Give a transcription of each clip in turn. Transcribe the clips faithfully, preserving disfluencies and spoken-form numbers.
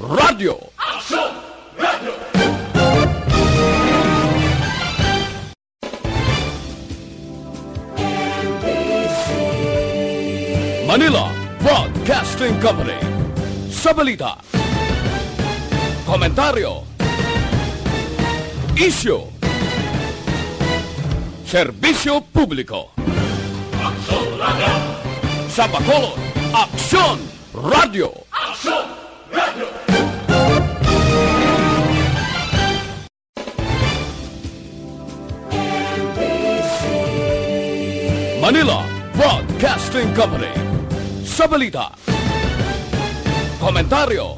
Radyo. Aksyon Radio! Manila Broadcasting Company. Sa balita, komentaryo, isyu, serbisyo publiko. Aksyon Radio! Sa Bacolod, Aksyon Radio! Aksyon Radio! Manila Broadcasting Company. Sa balita, komentaryo,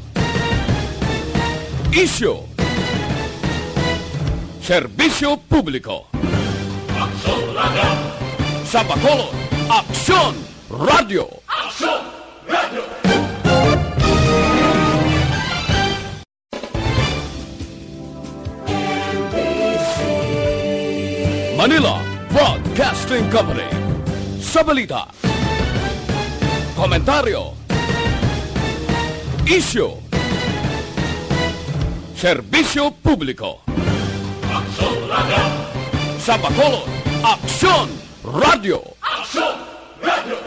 isyu, serbisyo publiko. Aksyon Radio! Sa Bacolod, Aksyon Radio! Aksyon Radio! Manila Broadcasting Company. Sa balita, komentaryo, isyu, serbisyo publiko. Aksyon Radio! Sa Bacolod, Aksyon Radio! Aksyon Radio!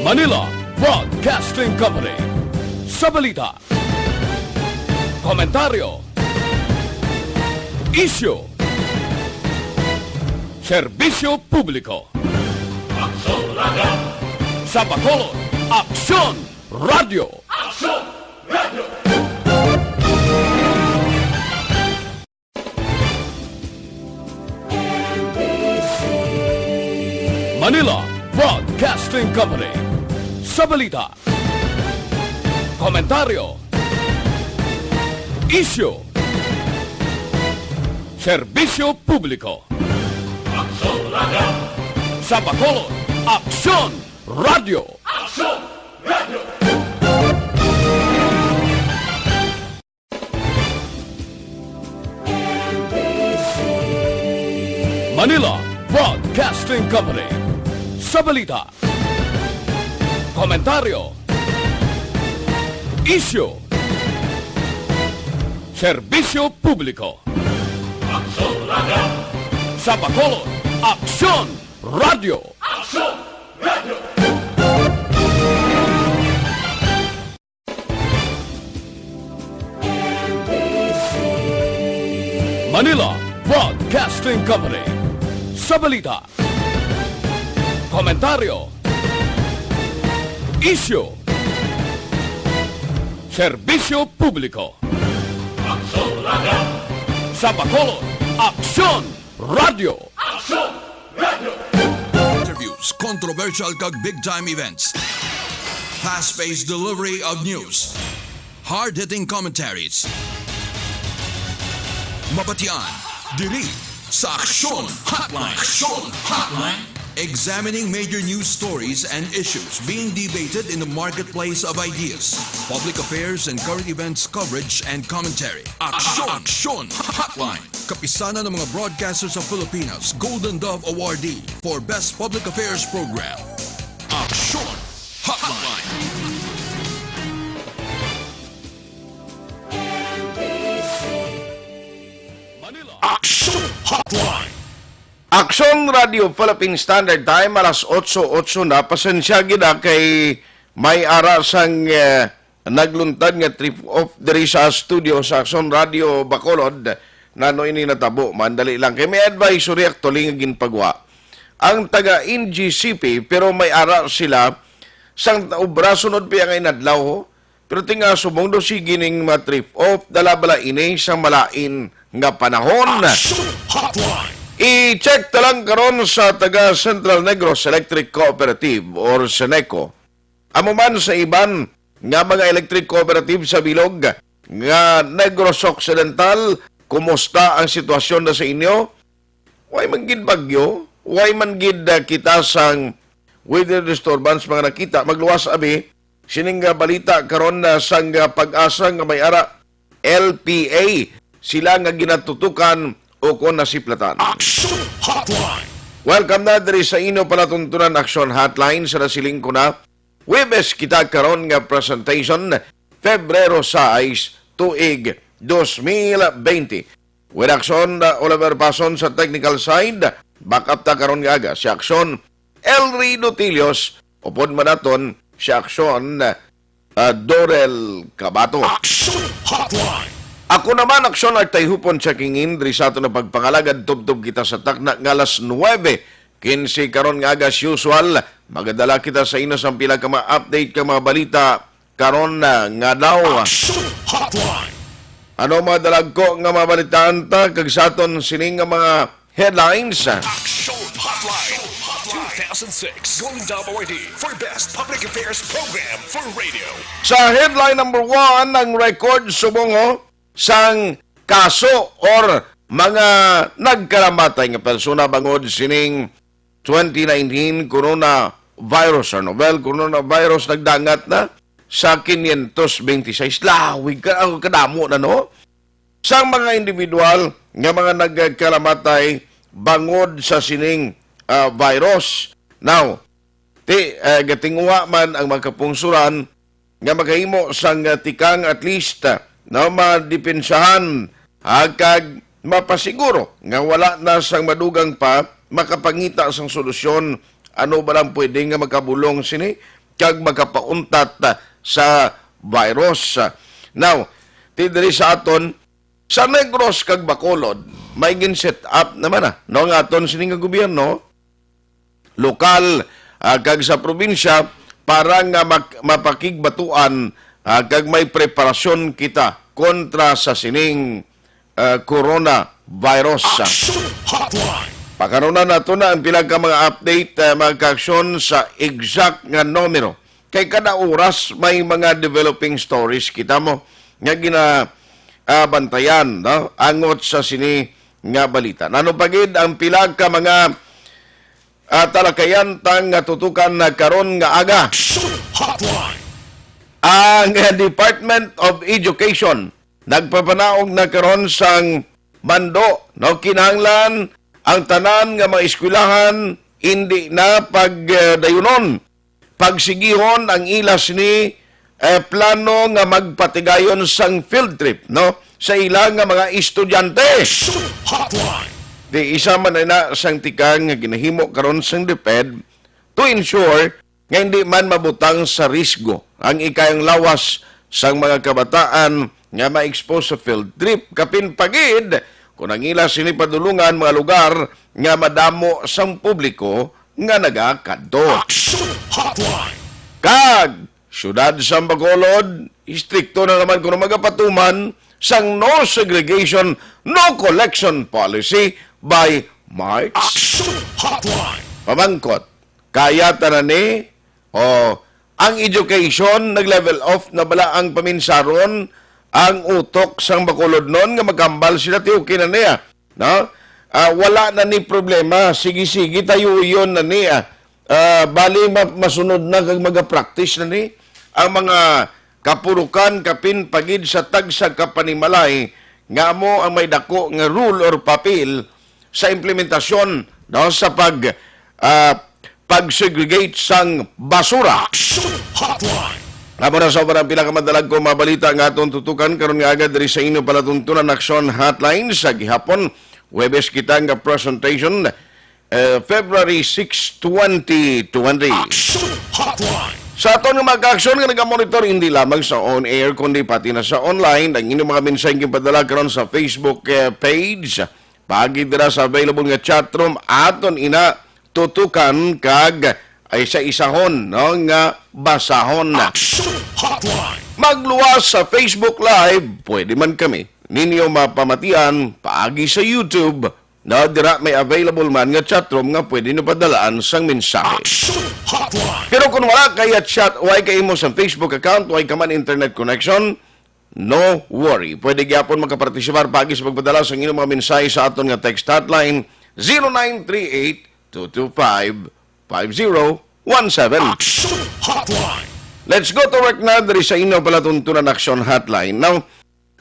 Manila Broadcasting Company. Sa balita, komentaryo, isyu, serbisyo publiko. Aksyon Radio! Sa Bacolod, Aksyon Radio! Aksyon Radio! Manila Broadcasting Company. Sa balita, komentaryo, isyu, serbisyo publiko. Aksyon Radio! Sa Bacolod, Aksyon Radio! Aksyon Radio! Manila Broadcasting Company. Sa balita, komentaryo, isyu, serbisyo publiko. Aksyon Radio! Sa Bacolod, Aksyon Radio! Aksyon Radio! Manila Broadcasting Company. Sa balita, komentaryo, isyu, serbisyo publiko. Aksyon Radio! Sa Bacolod, Aksyon Radio! Aksyon Radio! Interviews, controversial kag big-time events. Fast-paced delivery of news. Hard-hitting commentaries. Mabatian diri sa Aksyon Hotline. Aksyon Hotline. Examining major news stories and issues being debated in the marketplace of ideas, public affairs, and current events coverage and commentary. Aksyon, Aksyon Hotline. Kapisanan ng mga broadcasters sa Pilipinas, Golden Dove Awardee for Best Public Affairs Program. Aksyon Hotline. Manila. Aksyon Hotline. Aksyon Radio Philippine Standard Time, alas otso, otso na. Pasensya gid, ah, kay may ara sang, eh, nagluntad nga trip off diri sa studio sa Aksyon Radio Bacolod. Nano ini natabo? Mandali lang. Kay may advisory actually nga ginpagwa ang taga N G C P, pero may ara sila sang obra sunod pa nga inadlaw, ho. Pero tinga subong daw sige ning ma-trip off, dala bala ini sa malain nga panahon. Aksyon Hotline. I-check ta lang karon sa taga Central Negros Electric Cooperative or Seneco. Amo man sa iban nga mga electric cooperative sa bilog nga Negros Occidental, kumusta ang sitwasyon na sa inyo? Way man gid bagyo, way man gid, ah, kita sang weather disturbance mga nakita. Magluwas abi sining, ah, balita karon na sang, ah, PAGASA nga may ara L P A sila nga ginatutukan o kon nasiplatan. Action Hotline. Welcome na diri sa inyo palatuntunan Action Hotline sa nasiling ko na. Huwebes kita karon nga presentation, Febrero sais, tuig dos mil bente. With Action, uh, Oliver Pason sa technical side, backup ta karon nga aga si Action, Elry Dutilios, upod man naton si Action, uh, Dorel Cabato. Action Hotline. Ako naman, Action Artay Hupon sa Kingin, diri sa aton na pagpangalagad, tubtob kita sa takna nga alas nuwebe quince karon nga aga, as usual. Magadala kita sa inyo sang pila ka mga update ka mga balita karon, ah, nga daw. Action Hotline. Ano mga dalagko nga mga balitaan ta kag sa aton sining nga mga headlines? Action Hotline two thousand six Golden Dove Awardee for Best Public Affairs Program for Radio. Sa headline number one, ang record subong sang kaso or mga nagkalamatay nga persona bangod sining twenty nineteen coronavirus or novel coronavirus nagdangat na sa quinientos veintiséis. Lawig ka, ang kadamo na, no? Sa mga individual nga mga nagkalamatay bangod sa sining, ah, virus. Now, ti, ah, gatinguha man ang magkapungsuran nga makahimo sang, ah, tikang at least, ah, no, madepensahan, ah, kag mapasiguro nga wala na sang madugang pa makapangita sang solusyon. Ano ba lang pwede nga makabulong sini kag makapauntat, ah, sa virus? Now, ti diri sa aton, sa Negros kag Bacolod, may gin-set up naman na, no, nga aton sini nga gobyerno, lokal, ah, kag sa probinsya para nga mak-, mapakigbatuan, ah, kag may preparasyon kita kontra sa sining, ah, coronavirus. Action Hotline. Pakanunan nato na ang pila ka mga update, ah, mga kaaksyon sa exact nga numero. Kay kada oras may mga developing stories kita mo nga gina, ah, bantayan, no? Angot sa sini nga balita. Nano pa gid ang pila ka mga, ah, talakayan ta nga tutukan na karon nga aga. Action Hotline. Ang, eh, Department of Education nagpapanaog na karon sang mando, no, kinahanglan ang tanan nga mga eskwelahan hindi na pagdayunon, pagsigihon ang ila sini, eh, plano nga magpatigayon sang field trip, no, sa ila nga mga estudyante. Action Hotline. Di isa man na sang tikang nga ginahimo karon sang DepEd to ensure nga hindi man mabutang sa risgo ang ikayang lawas sang mga kabataan nga ma-expose sa field trip, kapin pa gid kung ang ila sini padulungan mga lugar nga madamo sang publiko nga nagakadto. Action Hotline. Kag siyudad sa Bacolod, istrikto na naman kuno magapatuman sang no segregation, no collection policy by March. Action Hotline. Pamangkot, kaya tanan ni, o ang education, nag-level off na bala ang paminsaron, ang utok sang Bacolodnon nga magkambal sila, ti okay na niya, no? Ah, wala na ni problema, sige-sige, tayuyon na ni, ah. Ah, bali, ma-, masunod na kag magapractice na ni ang mga kapurukan, kapin pa gid sa tagsa ka panimalay nga amo ang may dako nga rule or papel sa implementasyon, no, sa pag, ah, pag-segregate sang basura. Action Hotline. Amo na sa ubang pila ka madalagko mga balita nga aton tutukan karon nga aga diri sa inyo palatuntunan Action Hotline sa gihapon. Huwebes kita nga presentation, eh, February six, twenty twenty. Action Hotline. Sa aton nga mga kaaksyon nga nagamonitor hindi lamang sa on-air kundi pati na sa online, ang inyong mga mensahe ginpadala karon sa Facebook, eh, page, paagi dira sa available nga chat room, aton ina tutukan kag ay sa isahon, no, nga basahon. Action Hotline. Magluwas sa Facebook Live, pwede man kami ninyo mapamatian paagi sa YouTube, no, dira may available man nga chat room nga pwede nyo padalaan sang mensahe. Action Hotline. Pero kung wala kaya chat, way ka imo sa Facebook account, way ka man internet connection, no worry. Pwede gyapon makapartisipar paagi sa pagpadala sa inyong mga mensahe sa aton nga text hotline, zero nine three eight two two five five zero one seven. Action Hotline. Let's go to work na diri sa inyo palatuntunan Action Hotline. Now,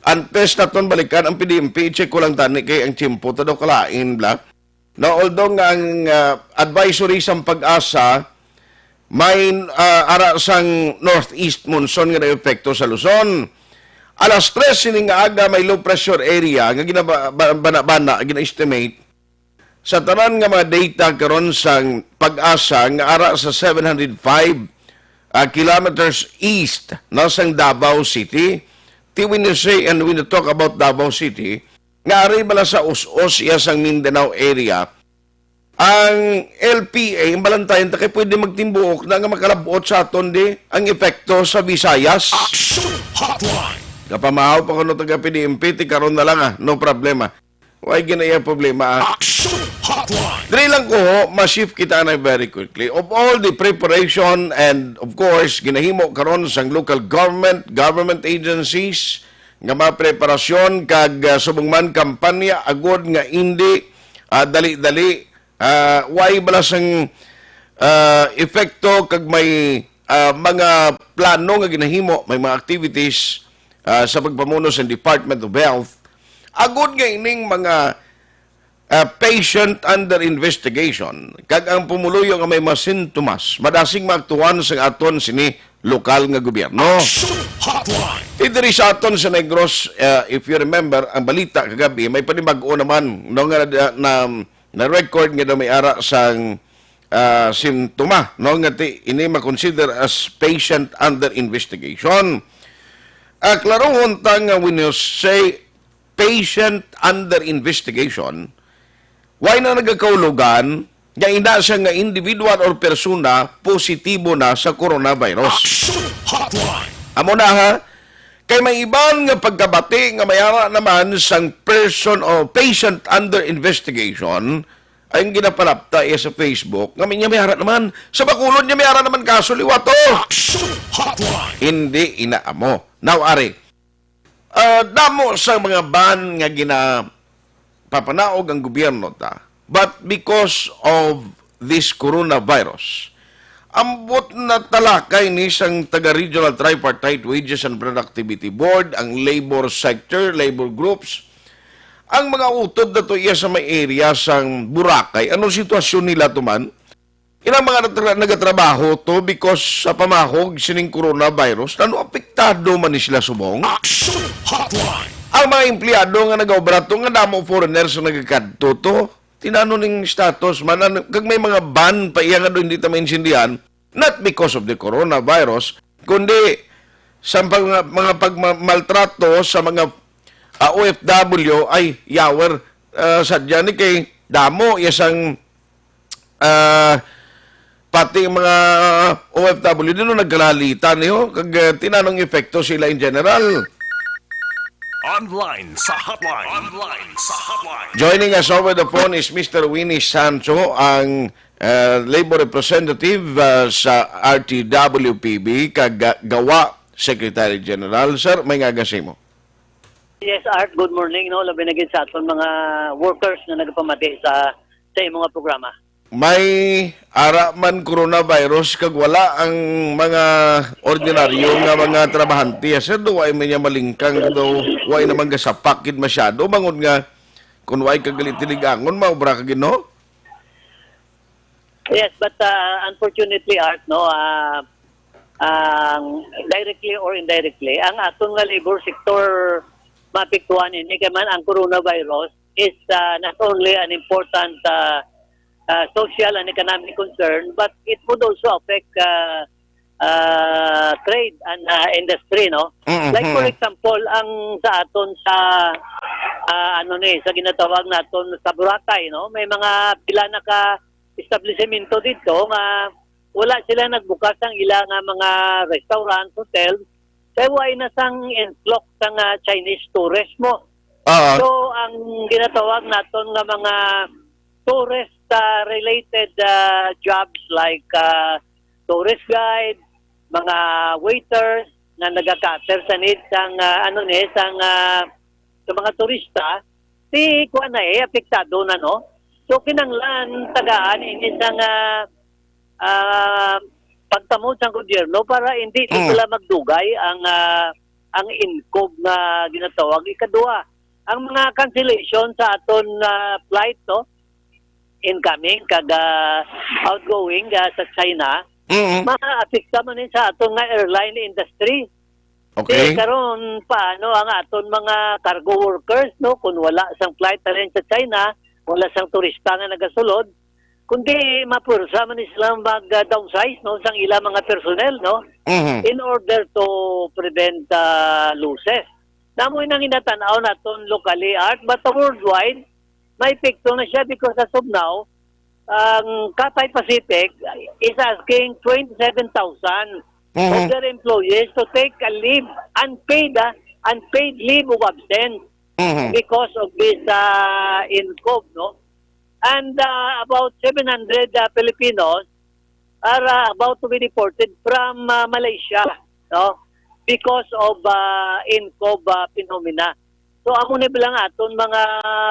antes naton balikan ang P D M P, i-check ko lang tani kay ang tiyempo ta daw kalain, bla. No, although nga ang, ah, advisory sang PAGASA may, ah, ara sang northeast monsoon nga naepekto sa Luzon. Alas tres sining nga aga, may low pressure area nga ginaba-, ba-, bana-bana, gina-estimate sa tanan nga mga data karon sang PAGASA nga ara sa seven hundred five, ah, kilometers east na sang Davao City. Ti, when you say and when you talk about Davao City, nga ari bala sa us-os iya sang Mindanao area, ang L P A, ang balantayan ta kay pwede magtimbuok na nga makalab-ot sa aton di ang epekto sa Visayas. Action Hotline. Kapamahaw pa kuno taga P D M P, ti karon na lang, ah, no problema. Way ginaiya problema, ah. Action Hotline. Diri lang ko, ma-shift kita na very quickly. Of all the preparation and, of course, ginahimo karon sang local government, government agencies, nga mga preparasyon kag, ah, subong man kampanya, agod nga indi, ah, dali-dali, ah, way bala sang, ah, epekto kag may, ah, mga plano nga ginahimo, may mga activities, ah, sa pagpamuno sa Department of Health, agod nga ining mga, ah, patient under investigation kag ang pumuluyo nga may mga sintomas, madasig maaktuhan sang aton sini lokal nga gobyerno. Action Hotline. Ti diri sa aton sa Negros, ah, if you remember, ang balita kagabi, may panibag-o naman, no, nga na, na, na-record nga daw may ara sang, ah, sintoma, no, nga ti, ini ma-consider as patient under investigation. Ah, klarohon ta nga when you say patient under investigation, way na nagakaulogan nga ina siya nga individual or persona positibo na sa coronavirus. Action Hotline. Amo na, ha, kay may iban nga pagkabati nga may ara naman sang person o patient under investigation, ay ang ginapalapta iya sa Facebook nga may, niya may ara naman. Sa Bacolod niya may ara naman kaso liwat, oh. Action Hotline. Hindi ina amo. Now, ari, ah, damo sa mga ban nga ginapapanaog ang gobyerno ta. But because of this coronavirus, ambot na talakay ni sang taga Regional Tripartite Wages and Productivity Board, ang labor sector, labor groups, ang mga utod na to iya sa may area sang Boracay. Ano sitwasyon nila to man? Ilang mga nagtra-, nagatrabaho to because sa pamahog sining coronavirus, nano apektado man ni sila subong? Action Hotline. Ang mga empleyado nga nagaobra to, nga damo foreigners nga nagakadto to, tinano ning status man, ano, kag may mga ban pa iya nga do hindi ta maintindihan, not because of the coronavirus, kundi sa pag-, mga, mga pagmamaltrato sa mga, ah, O F W, ay, yawer, ah, sadya ni kay damo iya sang, ah, pati ang mga O F W din, no, nagkalalitan niyo, kag, ah, tinanong epekto sila in general. Online sa hotline. Online sa hotline. Joining us over the phone is Mister Winnie Sancho, ang, ah, labor representative, ah, sa R T W P B, kag, ah, gawa Secretary General. Sir, may nga agas imo. Yes, Art, good morning, no? Labi na gid sa aton mga workers nga nagapamati sa, sa imong nga programa. May ara man coronavirus kag wala ang mga ordinaryo nga mga trabahante, sir, do way man niya malingkang, do way naman gasapak gid masyado, bangod nga kung way ka gali tiligangon, maobra ka gid, no? Yes, but, uh, unfortunately, Art, no, uh, ang directly or indirectly, ang aton nga labor sector maapektuhan ini kay man ang coronavirus is, uh, not only an important, uh, uh, social and economic concern, but it would also affect, uh, uh, trade and, uh, industry, no? Mm-hmm. Like, for example, ang sa aton sa, uh, ano ni, sa ginatawag naton sa Boracay, no? May mga pila na ka establisemento dito nga wala sila nagbukas ang ila nga mga restaurant, hotel, kay way na sang influx sang, ah, Chinese tourist mo. Oo. So, ang ginatawag naton nga mga tourist, ah, related, ah, jobs like, ah, tourist guide, mga waiters nga naga-cater sa needs sang, ah, ano ni, sang, ah, sa mga turista, si kuan na eh, apektado na, no? So, kinanglan tagaan ini sang, ah, ah, pagtamod sang gobyerno para hindi Mm. sila magdugay ang, ah, ang income nga ginatawag. Ikaduha, ang mga cancellation sa aton, ah, flight, no? incoming kag, ah, outgoing, ah, sa China, Mm. maapekta man ni sa aton nga airline industry. Okay. Kay karon, paano ang aton mga cargo workers, no? Kung wala sang flight halin sa China, wala sang turista nga nagasulod, kundi mapwersa man ni sila mag, ah, downsize, no, sang ila mga personnel, no, Mhm. in order to prevent, ah, losses. Namo nang ginatan-aw naton locally, Art, but worldwide, may epekto na siya because as of now, ang Cathay Pacific is asking twenty-seven thousand of Mhm. their employees to take a leave, unpaid, ah, unpaid leave of absence Mhm. because of this, ah, incob, no? And, ah, about seven hundred, ah, Filipinos are, ah, about to be deported from, ah, Malaysia, no? Because of, ah, incob, ah, phenomena. So, amo ni bilang aton mga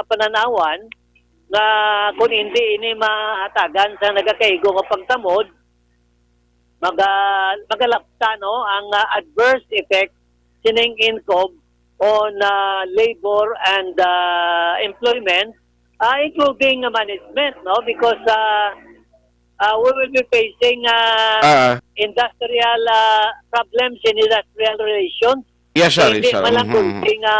pananawan nga kung hindi ini mahatagan sa nagakaigo nga pagtamod, maga-, magalapta, no, ang, ah, adverse effect sining incob on, ah, labor and, ah, employment, ah, including management, no, because, ah, ah, we will be facing, ah, Ah. industrial, ah, problems in industrial relations. Yes, sir. Hindi Yes, sir. man lang Mhm. gulpi nga,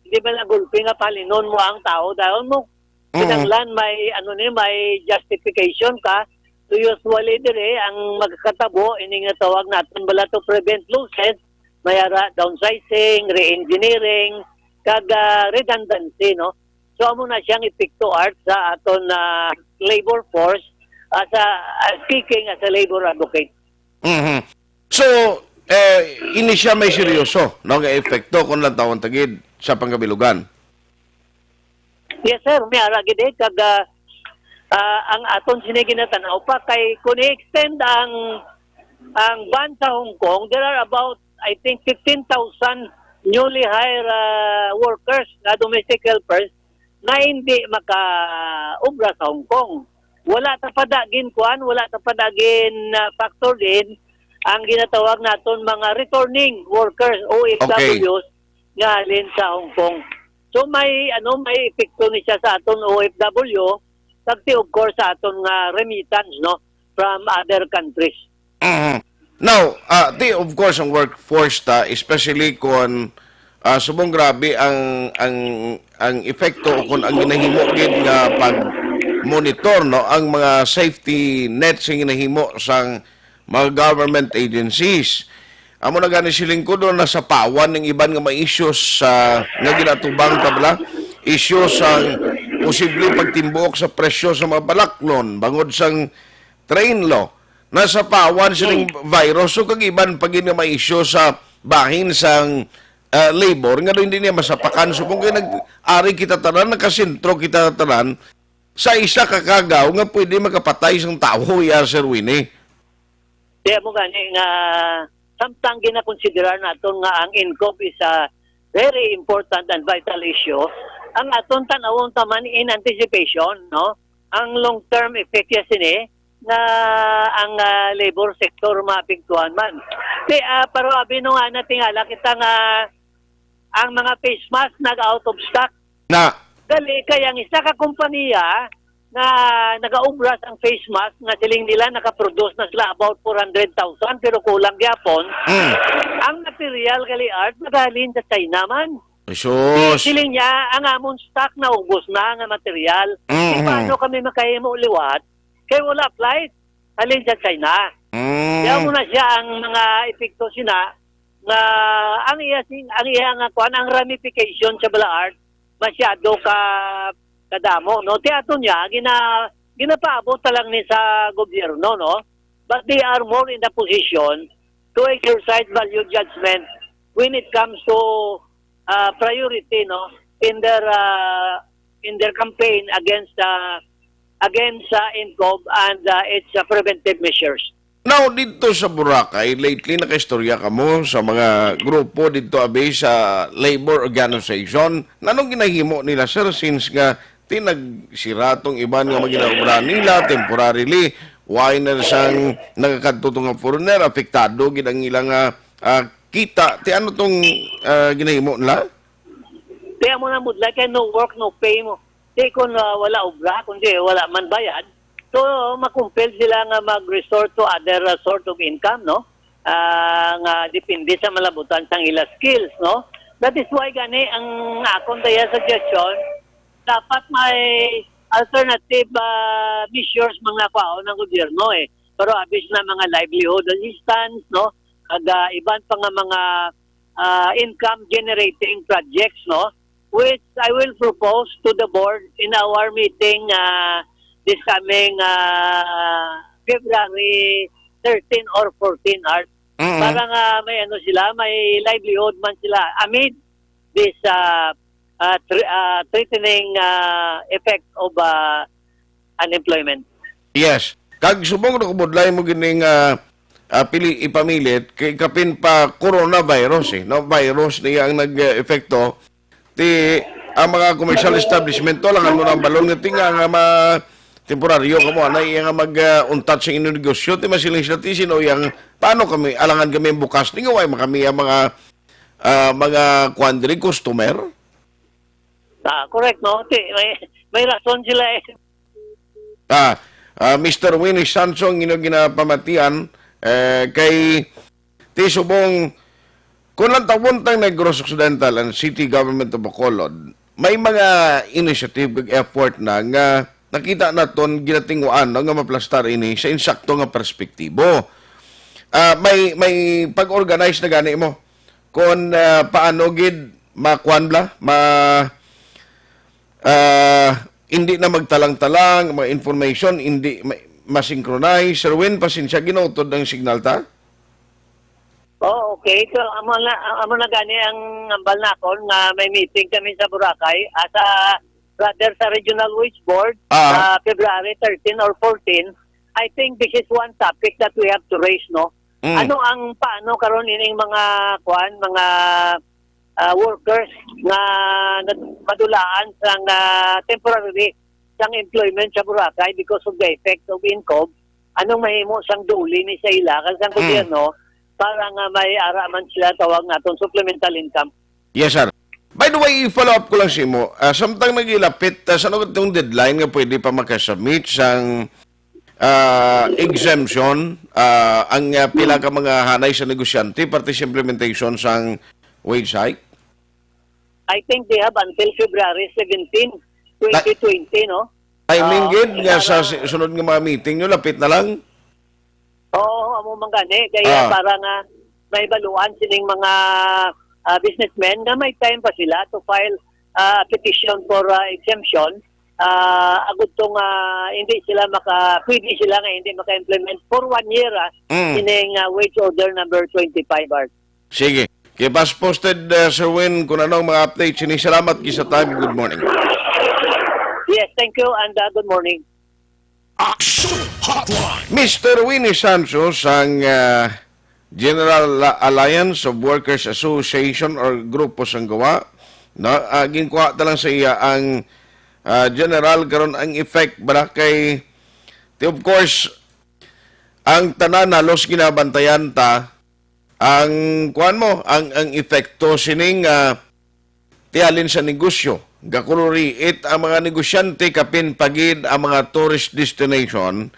hindi man lang gulpi nga palinon mo ang tao. Dahil mo, Mm. kinahanglan may, ano ni, may justification ka. So, usually dire, ang magkakatabo, ini nga tawag natin bala to prevent losses, may ara downsizing, re-engineering, kag, ah, redundancy, no? So, amo na siyang epekto, Art, sa aton, ah, labor force, as a, as speaking as a labor advocate. Mhm. So, eh, ini siya may seryoso, no, nga epekto kung lang tawon tagid sa pangkabilugan. Yes, sir. May ara gid, eh, kag, ah, ah, ang aton sini ginatanaw pa kay kung i-extend ang, ang ban sa Hong Kong, there are about, I think, fifteen thousand newly hired, ah, workers na domestic helpers na hindi makaobra sa Hong Kong. Wala ta pa da ginkuan, wala ta pa da gin, ah, factor din ang ginatawag naton mga returning workers, O F Ws, Okay. nga halin sa Hong Kong. So may, ano, may epekto ni siya sa aton O F W, kag ti, of course, sa aton nga remittance, no, from other countries. Mhm. Now, ah, ti, of course, ang workforce ta, especially kung, ah, subong grabe ang, ang, ang epekto o kung ang ginahimo gid nga pag-monitor, no, ang mga safety nets nga ginahimo sang mga government agencies. Amo na gani siling ko, doon nasapawan ning iban nga mga issues sa, nga ginatubang ta bala. Issues sang posible pagtimbuok sa presyo sa mga balaklon bangod sang train law. Nasapawan sining Hmm. virus. So, kag iban pa gid nga mga isyu sa bahin sang, ah, labor nga daw hindi niya masapakan. Subong kay nag-ari kita tanan, nakasentro kita tanan sa isa ka kagaw nga pwede makapatay sang tawo, ya, Sir Winnie. Kaya mo gani nga samtang ginakonsiderar naton nga ang incob is a very important and vital issue, ang aton tan-awon taman in anticipation, no? Ang long-term effect ya sini nga ang, ah, labor sector maapektuhan man. Ti, ah, pero abi no nga natingala kita nga ang mga face mask nag-out of stock. Na. Gali kay ang isa ka kompanya nga nagaobra sang face mask nga siling nila nakaproduce na sila about four hundred thousand, pero kulang gyapon. Mm. Ang material gali, Art, nagahalin sa China man. Sus. Siling niya, ang amon stock naubos na nga material. Mm, Di paano mm. kami makahimo liwat? Kay wala flight halin sa China. Mm. Kaya mo na siya ang mga epekto sina nga ang iya sing-, ang iya nga kuan, ang ramification sa bala, Art, masyado ka kadamo, no? Ti ato niya gina-, ginapaabot ta lang ni sa gobyerno, no? But they are more in the position to exercise value judgment when it comes to, uh, priority, no, in their, uh, in their campaign against, uh, against, uh, incob and, uh, its, uh, preventive measures. Now, dito sa Boracay, lately nakaistorya kamo sa mga grupo dito, abi, sa labor organization. Nanong ginahimo nila, sir, since nga tinagsira tong iban nga mga ginaobra nila temporarily, why na sang nagakadto to nga foreigner, apektado gid ang ilang, ah, ah, kita. Ti ano tong, ah, ginahimo nila? Kaya mo na mudlay kay no work, no pay mo. Di kung, ah, wala obra, kundi wala man bayad, so makumpel sila nga mag-resort to other, ah, sort of income, no? Ah, nga depende sa malabutan sang ila skills, no? That is why gani ang akon kaya suggestion, dapat may alternative, ah, measures mga kwaon ng gobyerno, eh. Pero abis na mga livelihood assistance, no? Kag, ah, iban pa nga mga, ah, income generating projects, no? Which I will propose to the board in our meeting, ah, this coming, ah, February thirteen or fourteen, Art. Mm-mm. Para nga may ano sila, may livelihood man sila amid this, ah, ah, thre-, ah, threatening, ah, effect of, ah, unemployment. Yes. Kag subong na kumudlay mo gining, ah, ah, pili ipamilit kay kapin pa coronavirus, eh, no? Virus niya ang nag-epekto. Ti ang mga commercial establishment to lang ano nang balon nga tinga nga ma temporaryo kamo anay iya nga mag ah, untat sa inyong negosyo ti masiling sila ti sino yang paano kami alangan kami ang bukas ni nga way man kami ang mga ah, mga kuan diri customer. Ah, correct, no? Ti, may, may rason sila, eh. Ah, ah, Mister Winnie Sancho, ang inyong ginapamatian, eh, kay ti subong, kung lantawon tang Negros Occidental and City Government of Bacolod, may mga initiative kag effort na nga nakita naton ginatinguan, no, nga maplastar ini sa insakto nga perspektibo. Ah, may, may pag-organize na gani mo kung, ah, paano gid makuan bla, ma-, ah, hindi na magtalang-talang, mga information, hindi ma-, ma-synchronize. Sir Win, pasensya, ginautod ang signal ta? Oh, okay. So, amo na, amo na gani ang ambal nakon nga may meeting kami sa Boracay, ah, sa, rather sa Regional Wage Board, Ah. sa February thirteen or fourteen. I think this is one topic that we have to raise, no? Mm. Ano ang paano karon ining mga, kuan, mga, ah, workers nga nag-, madulaan sang, ah, temporary sang employment sa Boracay because of the effect of income? Anong mahimo sang duli ni sa ila kag sang Mm. gobyerno para nga may ara man sila tawag naton supplemental income? Yes, sir. By the way, i-follow up ko lang sa imo. Ah, samtang nagilapit, ah, sa ano itong deadline nga pwede pa makasubmit sang ah, exemption, ah, ang, ah, pila ka mga hanay sa negosyante parte sa implementation sang wage hike? I think they have until February seventeen, twenty twenty, no? Timing Oo, gid nga sa para si-, sunod nga mga meeting nyo, lapit na lang. Oo, amo man gani. Kaya Ah. para nga may baluan sining mga, ah, businessmen nga may time pa sila to file, ah, petition for, ah, exemption, ah, agud to nga hindi sila maka-, pwede sila nga hindi maka-implement for one year, ah, Mm. sining, ah, wage order number twenty-five, Art. Sige. Keep us posted, uh, Sir Win, kung ano ang mga updates. Ini salamat kisa time. Good morning. Yes, thank you and, uh, good morning. Action Hotline. Mister Winnie Sancho sang, uh, General Alliance of Workers Association or Grupo sang Gawa, no? Uh, ginkuha ta lang sa iya ang, uh, general karon ang effect ba kay, of course, ang tanan halos ginabantayan ta ang kuan mo, ang, ang epekto sining, ah, tihalin sa negosyo. Gakuluriit ang mga negosyante kapin pa gid ang mga tourist destination.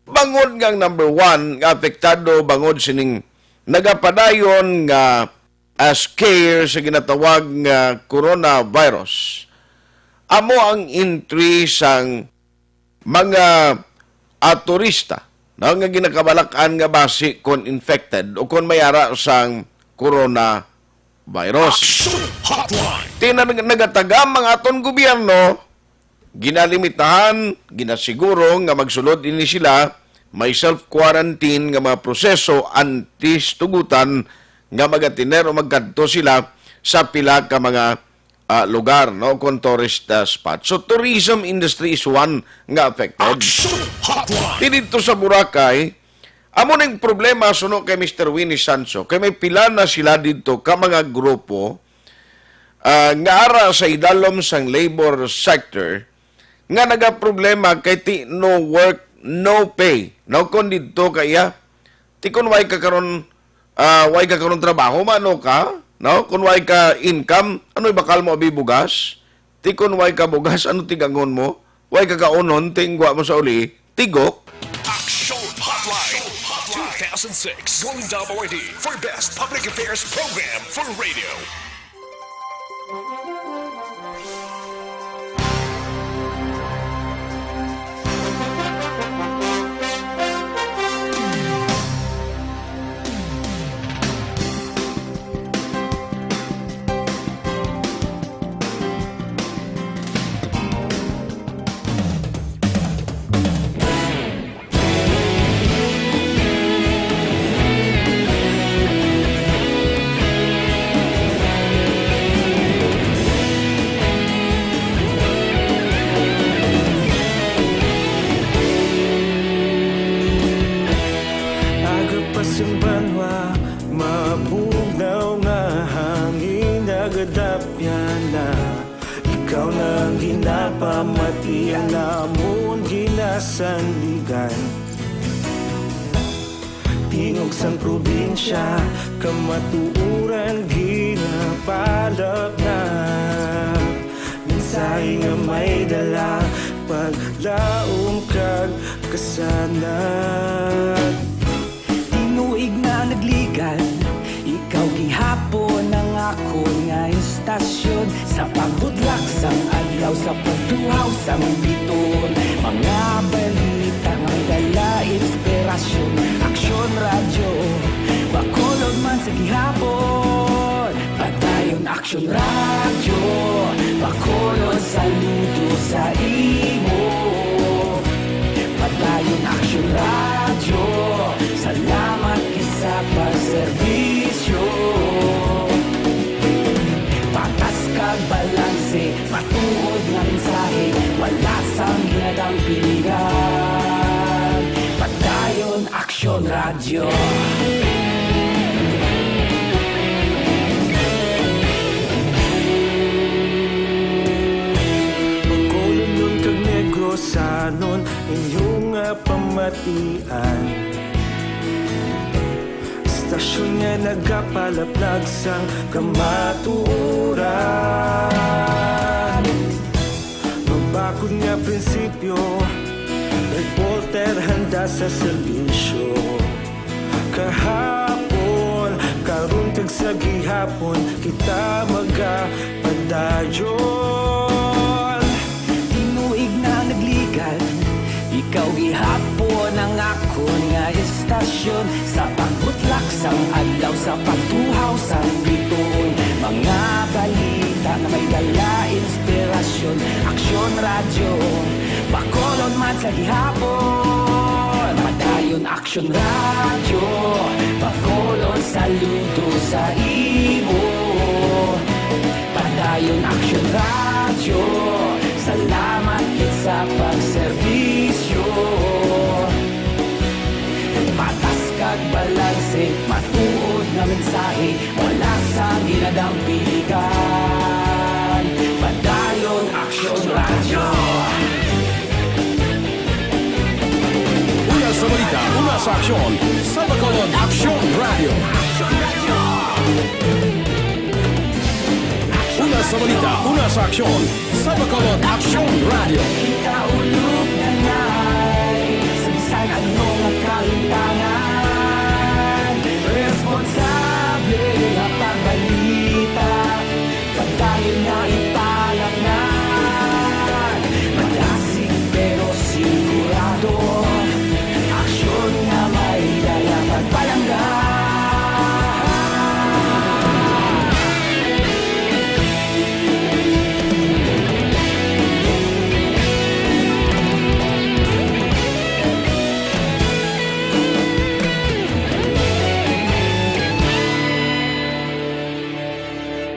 Bangod nga ang number one nga apektado bangod sining nagapadayon nga, ah, scare sa ginatawag nga coronavirus. Amo ang entry sang mga, ah, turista, no, nga ginakabalak-an nga basi kon infected o kon may ara sang coronavirus. Action Hotline. Ti na-, nagatagam ang aton gobyerno, ginalimitahan, ginasiguro nga magsulod ini sila, may self-quarantine nga mga proseso antes tugutan nga magatiner o magkadto sila sa pila ka mga ah, lugar, no, kon tourist, ah, spot. So, tourism industry is one nga affected. Action Hotline. Ti didto sa Boracay, amo ning problema suno kay Mister Winnie Sancho, kay may pila na sila didto ka mga grupo, ah, nga ara sa idalom sang labor sector nga nagaproblema kay ti no work, no pay. No, kon didto kaya, ti kon way ka karon, ah, way ka karon trabaho, maano ka, no? Kon way ka income, ano ibakal mo abi bugas? Ti kon way ka bugas, ano tigangon mo? Way ka kaunon, ti kon wa mo sa uli, tigok. Action Hotline two thousand six Golden Dub Awardee for Best Public Affairs Program for Radio. Aga pa sing banwa, mabugnaw nga hangin, nagadapyan na. Ikaw na ang ginapamati, ang amon ginasandigan. Tingog sang probinsya, kamatuoran ginapalapnap. Mensahe nga may dala, paglaom kag kasanag. Tinuig na nagligad, ikaw gihapon ang akon nga istasyon. Sa pagbutlak sang adlaw, sa pagtuhaw sang bituon, mga balita nga may dala inspirasyon. Aksyon Radyo, Bacolod man sa gihapon. Padayon Aksyon Radyo, Bacolod, saludo sa imo. Padayon Aksyon Radyo, salamat gid sa pagserbisyo. Patas kag balanse, matuod nga mensahe, wala sang ginadampingan. Padayon Aksyon Radyo. Bacolodnon kag Negrosanon, inyo nga pamatian. Istasyon nga nagapalaplag sang kamatuoran. Mabakod nga prinsipyo, reporter handa sa serbisyo. Kahapon, karon, kag sa gihapon, kita magapadayon. Tinuig na nagligad, ikaw gihapon ang akon nga istasyon. Sa pagbutlak sang adlaw, sa pagtuhaw sang bituon, mga balita nga may dala inspirasyon. Aksyon Radyo, Bacolod man sa gihapon. Padayon Aksyon Radyo, Bacolod, saludo sa imo. Padayon Aksyon Radyo, salamat gid sa pagserbisyo. Patas kag balanse, matuod nga mensahe, wala sang ginadampingan. Padayon Aksyon Radyo. Una sa balita, una sa aksyon, sa Bacolod Aksyon Radyo. Una sa balita, una sa aksyon, sa Bacolod Aksyon Radyo. Kita ulog na nay, sa bisan ano nga kalimtangan, responsable nga pagbalita. Padayon nga ipalapngan, madasig pero sigurado, aksyon nga may dala pagpalangga.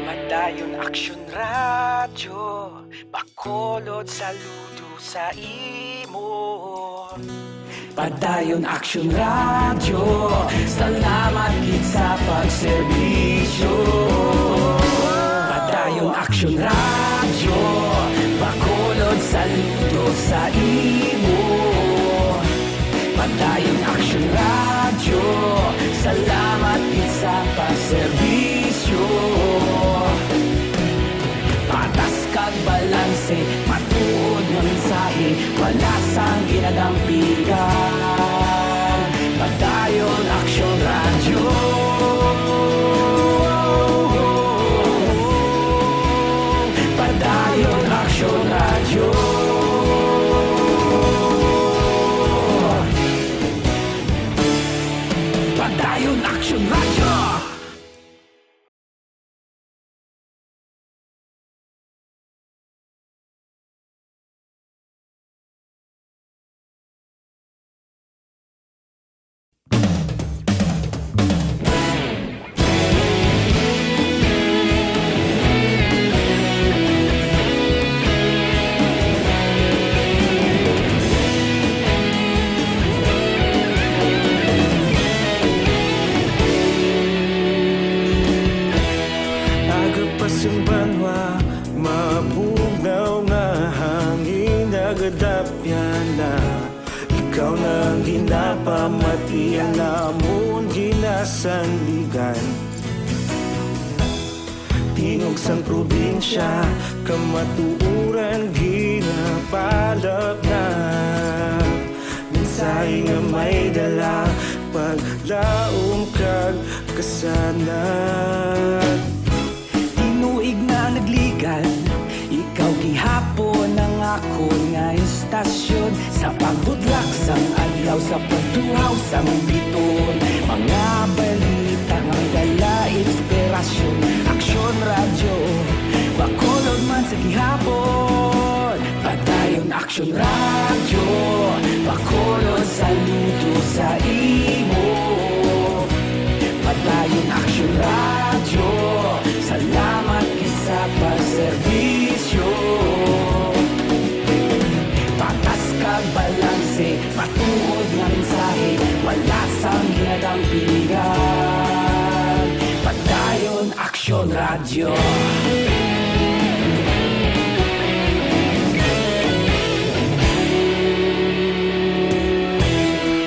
Padayon Aksyon Radyo, Bacolod, saludo sa imo. Padayon Aksyon Radyo, salamat gid sa pagserbisyo. Padayon Aksyon Radyo, Bacolod, saludo sa imo. Padayon Aksyon Radyo, salamat gid sa pagserbisyo. Patas kag balanse, Aksyon Radyo! Aga pa sing banwa, mabugnaw nga hangin, nagadapya na. Ikaw na ang ginapamatian namon, ginasandigan. Tingog sang probinsya, kamatuoran ginapalapnap. Mensahe nga may dala, paglaom kag kasanag. Tinuig na nagligad, ikaw gihapon ang akon nga istasyon. Sa pagbutlak sang adlaw, sa pagtuhaw sang bituon, mga balita nga may dala inspirasyon. Aksyon Radyo, Bacolod man sa gihapon. Padayon Aksyon Radyo, Bacolod, saludo sa imo. Padayon Aksyon Radyo, salamat gid sa pagserbisyo. Patas kag balanse, matuod nga mensahe, wala sang ginadampigan. Padayon Aksyon Radyo.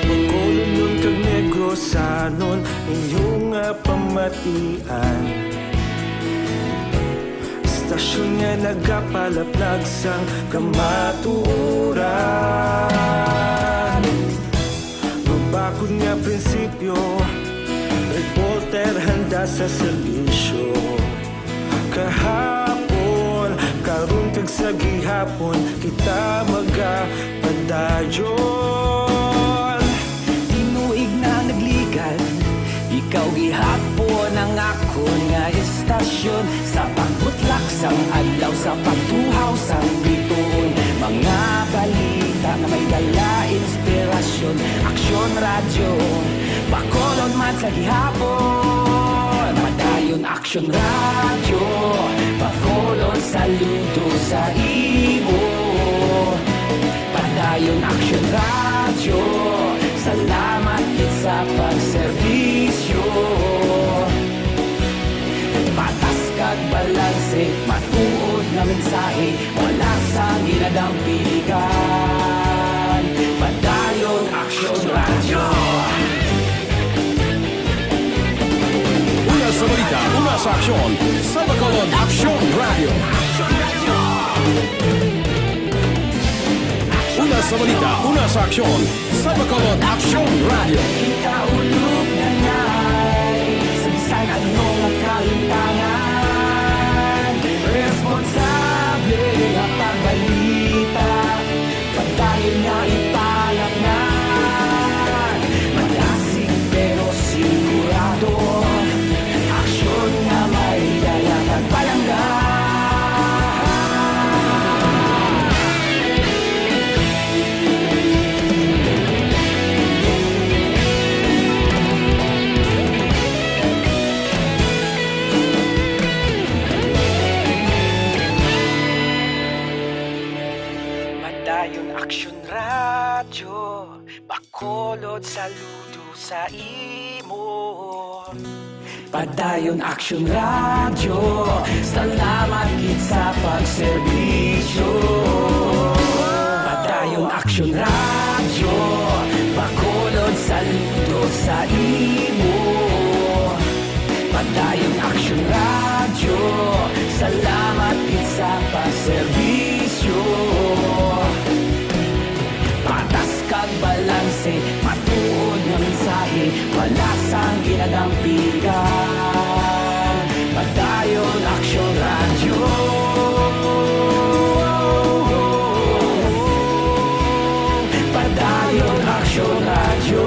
Bacolodnon kag Negrosanon, inyo nga pamatian. Istasyon nga nagapalaplag sang kamatuoran. Mabakod nga prinsipyo, reporter handa sa serbisyo. Kahapon, karon kag sa gihapon, kita magapadayon. Tinuig na nagligad, ikaw gihapon ang akon nga istasyon. Sa pagbutlak sang adlaw, sa pagtuhaw sang bituon, mga balita nga may dala inspirasyon. Aksyon Radyo, Bacolod man sa gihapon. Padayon Aksyon Radyo, Bacolod, saludo sa imo. Padayon Aksyon Radyo, salamat gid sa pagserbisyo. Patas kag balanse, matuod nga mensahe, wala sang ginadampigan. Padayon Aksyon Radyo. Una sa balita, una sa aksyon, sa Bacolod Aksyon Radyo. Una sa balita, una sa aksyon, sa Bacolod Aksyon Radyo. Ikaulog na ngay sa bisan ano nga kahimtangan, responsable nga pagbalita. Padayon nga ipalapngan, madasig pero sigurado, aksyon nga may dala kag palangga. Padayon Aksyon Radyo, Bacolod, saludo sa imo. Padayon Aksyon Radyo, salamat gid sa pagserbisyo. Padayon Aksyon Radyo, Bacolod, saludo sa imo. Padayon Aksyon Radyo, salamat gid sa pagserbisyo. Patas kag balanse, matuod nga mensahe, wala sang ginadampigan. Padayon Aksyon Radyo. Padayon Aksyon Radyo.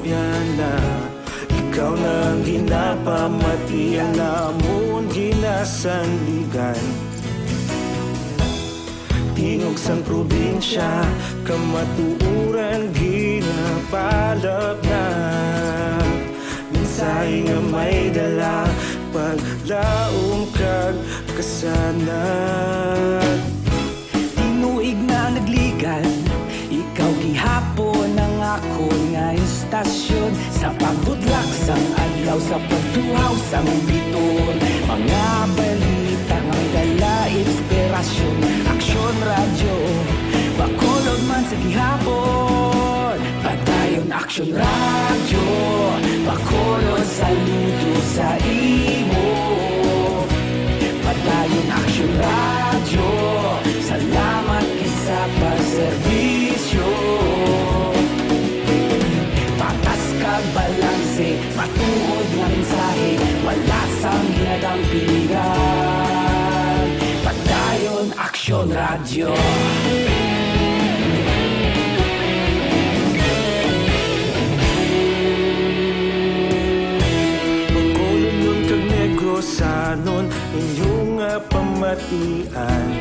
Yana, ikaw na ang ginapamatian namon ginasandigan. Tingog sang probinsya, kamatuoran ginapalapnag. Mensahe nga may dala, paglaom kag kasanag. Tinuig na nagligan, ikaw gihapon ang akon nga istasyon. Sa pagbutlak sang adlaw, sa pagtuhaw sang biton, mga balita nga may dala inspirasyon. Aksyon Radyo, Bacolod man sa gihapon. Padayon Aksyon Radyo, Bacolod, saludo sa imo. Padayon Aksyon Radyo, salamat kisa pagserbisyo. Patas kag balanse, matuod nga mensahe, wala sang ginadampingan. Padayon Aksyon Radyo. Bacolodnon kag Negrosanon, inyo nga pamatian.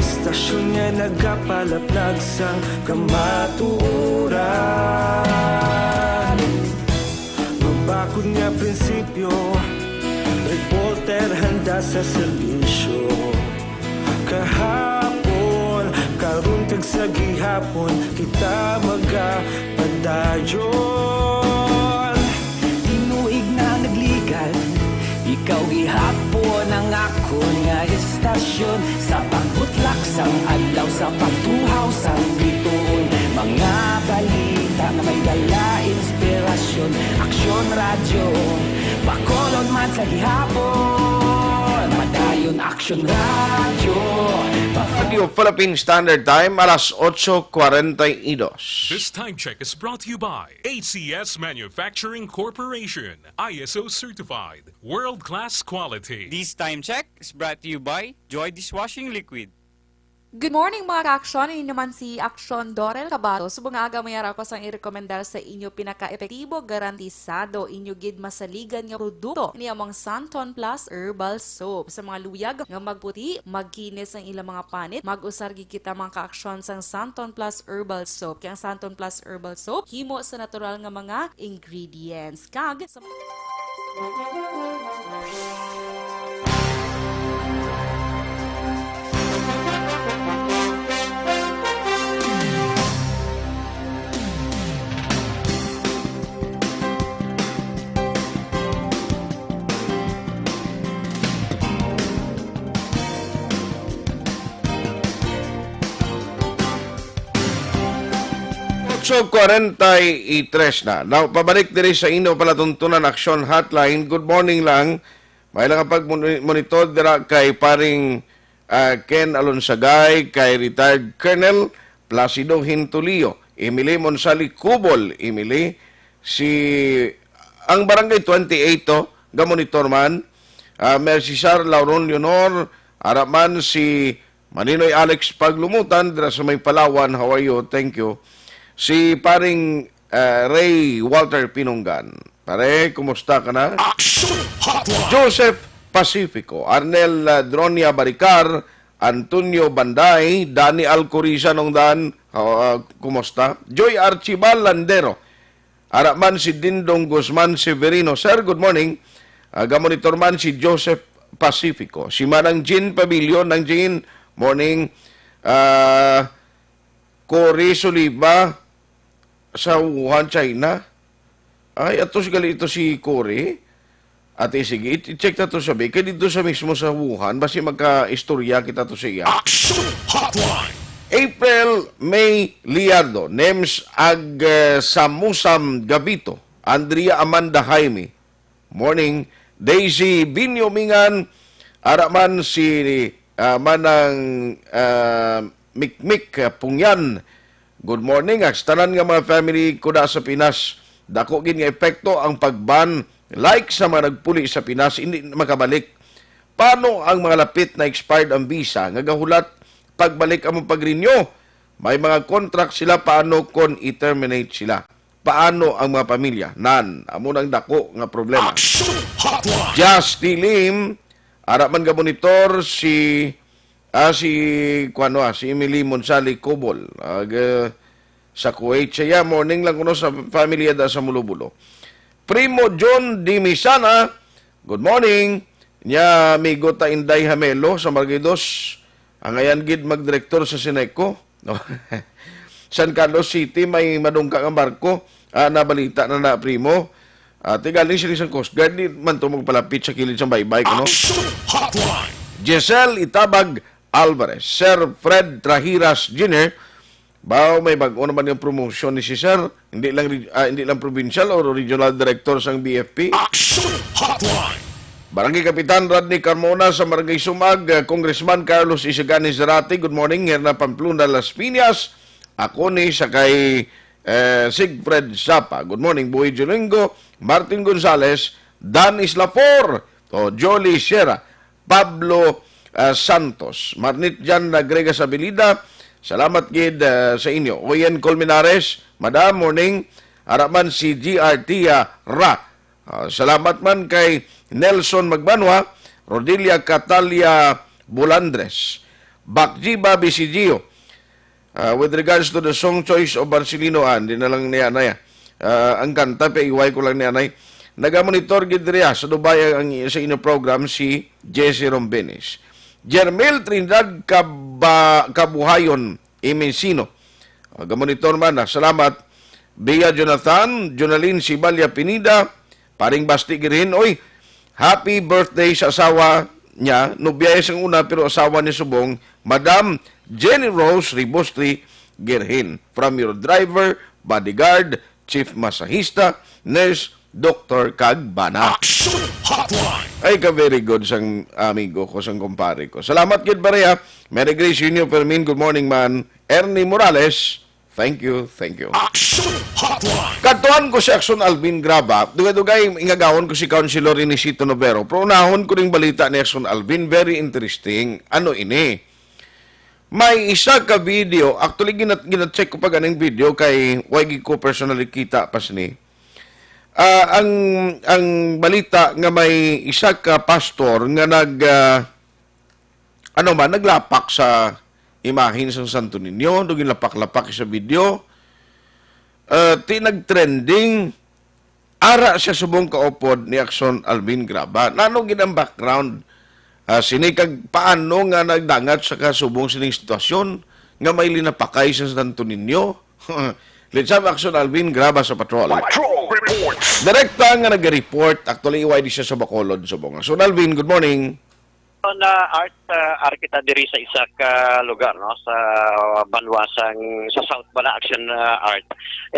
Istasyon nga nagapalaplag sang kamatuoran. Mabakod nga prinsipyo, reporter handa sa serbisyo. Kahapon, karon kag sa gihapon, kita magapadayon. Tinuig na nagligan, ikaw gihapon ang akon nga istasyon. Sa pagbutlak sang adlaw, sa pagtuhaw sang bituon, mga balita nga may dala inspirasyon. Aksyon Radyo, Bacolod man sa gihapon. Padayon Aksyon Radyo. Radio Philippine Standard Time, alas otso cuarenta y dos. This time check is brought to you by A C S Manufacturing Corporation, I S O certified, world-class quality. This time check is brought to you by Joy Dishwashing Liquid. Good morning, mga ka-aksyon. Ini naman si Aksyon Dorel Cabato. Subong nga aga, may ara ko sang irekomendar sa inyo pinaka-epektibo, garantisado inyo gid masaligan nga produkto. Ini among Santon Plus Herbal Soap. Sa mga luyag nga magputi, magkinis ang ilang mga panit, mag-usar gid kita, mga ka-aksyon, sang Santon Plus Herbal Soap. Kay ang Santon Plus Herbal Soap, himo sa natural nga mga ingredients. Kag sa Otso cuarenta y tres na. Now, pabalik diri sa inyo palatuntunan Aksyon Hotline. Good morning lang. May lang pag monitor dira kay paring, ah, Ken Alonsagay, kay retired Colonel Placido Hintulio, Emily Monsali Cubol, Emily, si, ang Barangay twenty-eight to, ga monitor man, ah, Mercy Sar Lauron Leonor, ara man si Maninoy Alex Paglumutan, dira sa may Palawan, how are you? Thank you. Si paring, ah, Ray Walter Pinunggan. Pare, kumusta ka na? Action Hotline! Joseph Pacifico, Arnel, ah, Dronia Baricar, Antonio Banday, Danny Alcoriza Nongdan, ah, kumusta? Joy Archibal Landero, ara man si Dindong Guzman Severino. Sir, good morning. Ah, ga-monitor man si Joseph Pacifico. Si Manang Jean Pabilio, Nang Jean, morning. Ah, Cory Soliva sa Wuhan, China. Ay, ato si gali ito si Cory. Ate, sige, i-, i-check ta to sabi. Kay dito sa mismo sa Wuhan, basi magka-istorya kita to sa iya. Action Hotline! April May Liardo, Nems Ag, eh, Samusam Gabito, Andrea Amanda Jaime, morning, Daisy Binyo Mingan, ara man si, ah, Manang, ah, Mikmik, ah, Pungyan. Good morning, ah, sa tanan nga mga family ko da sa Pinas. Dako gid nga epekto ang pag-ban, like sa mga nagpuli sa Pinas, hindi makabalik. Paano ang mga lapit na expired ang visa nga gahulat pagbalik ang pag-renew? May mga contract sila, paano kon i-terminate sila? Paano ang mga pamilya? Nan, amo nang dako nga problema. Action Hotline! Justy Lim, ara man ga monitor si, ah, si, kuwano, ah, si Emily Monsali Cobol. Ag, eh, sa Kuwait siya. Morning lang kuno sa family da sa Mulubulo. Primo John Dimisana, good morning. Nya, amigo ta Inday Hamelo sa Margidos. Ang ayan gid magdirektor sa Sineco. No? San Carlos City, may madungka nga barko. Ah, nabalita na na, primo. Ah, tigaling sila sa Coast Guard, di man to magpalapit sa kilid sa baybay, kuno. Action Hotline! Giselle Itabag Alvarez, Sir Fred Trahiras Junior, baw may bag-o naman yung promotion ni si Sir, hindi lang reg-, ah, hindi lang provincial or regional director sang B F P. Action Hotline! Barangay Kapitan Rodney Carmona sa Barangay Sumag, ah, Congressman Carlos Isagani Zerate, good morning, Herna Pamplona Las Piñas, ako ni sa kay, eh, Sigfred Sapa, good morning, Boy Jolingo, Martin Gonzales, Dan Islafor, o Jolly Sierra, Pablo, ah, Santos, Marnit Jan Agrega Sabilida, salamat gid, ah, sa inyo. Oyen Colmenares, Madam, morning, ara man si G R T, ah, Ra. Ah, salamat man kay Nelson Magbanwa, Rodilia Catalia Bulandres, Bakji Bobby Sigio. Ah, with regards to the song choice of Marcelino, ah, hindi na lang niya, anay, ah. Ah, ang kanta, paiway ko lang ni anay. Nagamonitor gid diri, ah, sa Dubai ang, ang, sa inyo program si Jesse Rombenes. Jermil Trinidad Kaba-, Kabuhayon, Imensino. Ah, gamonitor man, ah. Salamat. Bea Jonathan, Jonalyn Sibalia Pinida, Paring Basti Girhin, oy, happy birthday sa asawa niya. Nobya sang una, pero asawa ni subong, Madam Jenny Rose Ribostri Girhin. From your driver, bodyguard, chief masahista, nurse, doktor, kag bana. Action Hotline! Ay, ka very good sang amigo ko, sang kumpare ko. Salamat gid, pareha. Merry Grace Junior Fermin, good morning, man. Ernie Morales, thank you, thank you. Action Hotline! Kadtuan ko si Action Alvin Graba. Dugay-dugay, ingagawon ko si Councilor Inisito Novero. Pero unahon ko ning balita ni Action Alvin. Very interesting. Ano ini? May isa ka video. Actually, gina-, gina-check ko pa ganing video kay way gid ko personally kita pa sini. Ah, ang, ang balita nga may isa ka pastor nga nag, ah, ano man, naglapak sa imahin sang Santo Niño, do ginlapak-lapak sa video. Ah, ti nagtrending, ara siya subong kaupod ni Action Alvin Graba. Nano gid ang background, ah, sini kag paano nga nagdangat sa kasubong sining sitwasyon nga may linapakay sa Santo Niño? Let's have Action Alvin Graba sa patrol. Patrol Reports. Direkta nga nag-report, actually, iway di siya sa Bacolod, subong. Action Alvin, good morning. Na Art, ah, ari kita diri sa isa ka lugar, no, sa banwa sang, sa South bala, Action, ah, Art,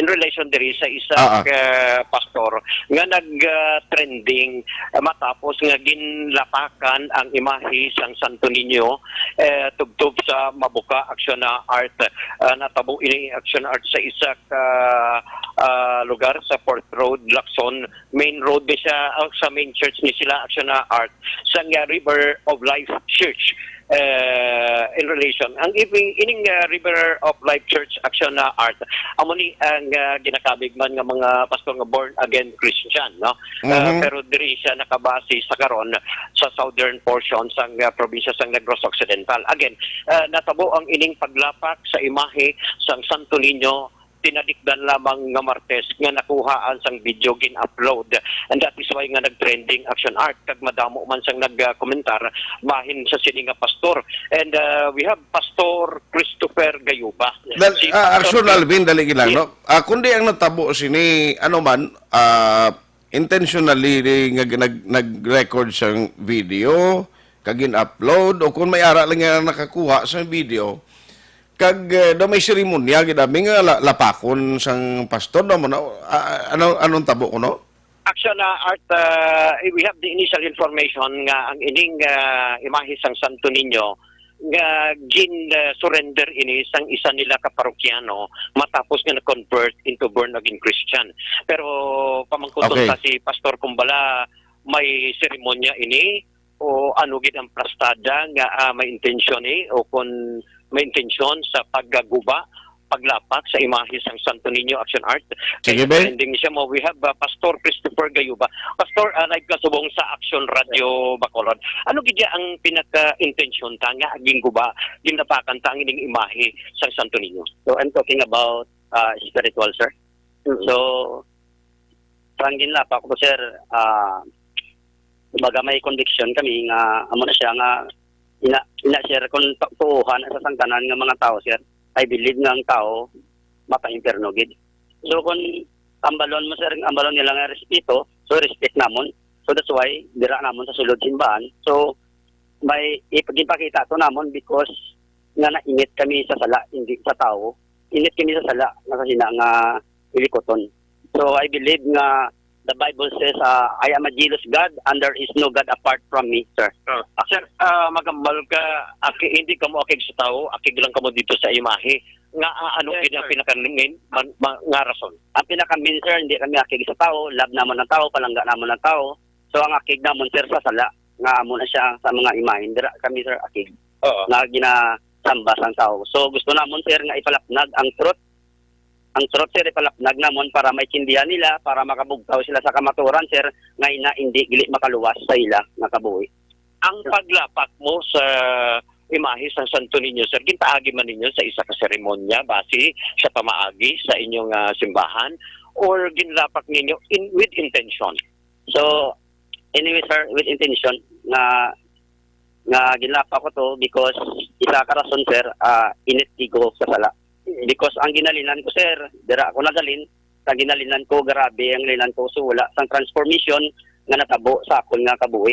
in relation diri sa isa Ah, ah. ka pastor nga nag, ah, trending, ah, matapos nga ginlapakan ang imahe sang Santo Niño, eh, tubtob sa Mabuka, Action, ah, Art. Ah, natabo ini, Action, Art, sa isa ka, ah, lugar sa Port Road, Lacson, main road ni siya, ah, sa main church ni sila, Action, ah, Art, sang, ah, River of Life Church, eh, in relation. Ang ibi-, ining, ah, River of Life Church, Action, ah, Art, amo ni ang, ah, ginakabig man nga mga pastor nga born again Christian, no? Ah, Mhm. Pero diri siya nakabase sa karon sa southern portion sang, ah, probinsya sang Negros Occidental. Again, ah, natabo ang ining paglapak sa imahe sang Santo Niño tinalikdan lamang nga Martes nga nakuhaan sang video gin-upload. And that is why nga nag-trending, Action Art, kag madamo man sang nagkomentar bahin sa sini nga pastor. And, uh, we have Pastor Christopher Gayuba. Dal-, Si ah, Pastor Action Gay- Alvin, dali lang, Yes. no? Ah, kundi ang natabo sini, ano man, ah, intentionally nga nag-, nag-record sang video, kag gin-upload, o kung may ara lang nga nakakuha sa video, kag, eh, daw may seremonya gid, abi nga la-, lapakon sang pastor, daw mo na, ah, ano, anong tabo ko, no? Action, ah, Art, ah, we have the initial information nga ang ining, ah, imahe sang Santo Niño nga gin, ah, surrender ini sang isa nila ka parokyano matapos nga na-convert into born again Christian. Pero pamangkuton Okay. ta si Pastor kung bala may seremonya ini o ano gid ang plastada nga, ah, may intensyon ni o kung may intensyon sa pagguba, paglapak sa imahe sang Santo Niño, Action Art. Sige, Kay be. Trending siya mo. We have uh, Pastor Christopher Gayuba. Pastor, uh, live ka subong sa Action Radio Bacolod. Ano gid ang pinaka-intensyon ta nga ginguba, ginlapakan ta ang ining imahe sang Santo Niño? So I'm talking about uh, spiritual, sir. So, sang ginlapak ko, sir, ah, baga may conviction kami nga amo na siya nga ina, ina sir, kung pa- tuuhan sa sangkanan nga mga tao, sir, I believe nga ang tao mapaimpyerno gid. So kung ambalon mo, sir, ambalon nila nga respeto, so respect namon. So that's why dira namon sa sulod simbahan. So may ipagipakita to namon because nga nainit kami sa sala, hindi sa tao. Init kami sa sala nga sa sina nga ilikoton. So I believe nga the Bible says, uh, "I am a jealous God and there is no God apart from me, sir." Ah, sir, ah, magambal ka, aki, hindi ka mo akig sa tao, akig lang ka mo dito sa imahe. Nga ah, ano Yes, gid ang sir. pinaka-main man, ma, nga rason? Ang pinaka-main, sir, hindi kami akig sa tao, love namon ang tao, palangga namon ang tao. So ang akig namon, sir, sa sala nga amo na siya sa mga imahin, dira kami, sir, akig Oo. Nga ginasamba sang tao. So gusto namon, sir, nga ipalapnag ang truth. Ang truth, sir, ipalapnag namon para maintindihan nila, para makabugtaw sila sa kamatuoran, sir, nga ina hindi gili makaluwas sa ila nga kabuhi. Ang paglapak mo sa imahe sang Santo Niño, sir, ginpaagi man ninyo sa isa ka seremonya base sa pamaagi sa inyong ah, simbahan, or ginlapak ninyo in, with intention? So anyway, sir, with intention nga nga ginlapak ko to because isa ka rason, sir, ah, init gid ko sa sala. Because ang ginalinan ko, sir, dira ako nagalin, ang ginalinan ko, grabe ang linan ko, so wala sang transformation nga natabo sa akon nga kabuhi.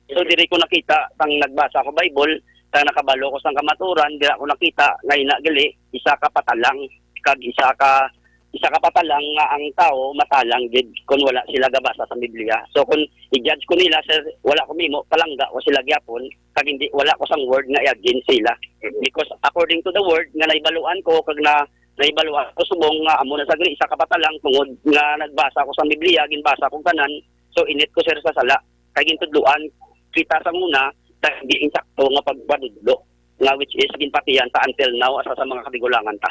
So diri ko nakita, sang nagbasa ko Bible, sang nakabalo ko sang kamaturan, dira ko nakita nga ina gali isa ka patalang kag isa ka isa ka patalang nga ang tawo matalang gid kon wala sila gabasa sa Biblia. So kon i-judge ko nila, sir, wala ko mimo, palangga ko sila gyapon, kag hindi, wala ko sang word nga i-against sila. Because according to the word nga nahibaluan ko kag na nahibaluan ko subong nga amo na sa gali isa ka patalang tungod nga nagbasa ko sa Biblia, ginbasa ko tanan. So init ko, sir, sa sala kay gintudloan kita sa una sa hindi insakto nga pagpadudlo nga which is ginpatihan ta until now asa sa mga katigulangan ta.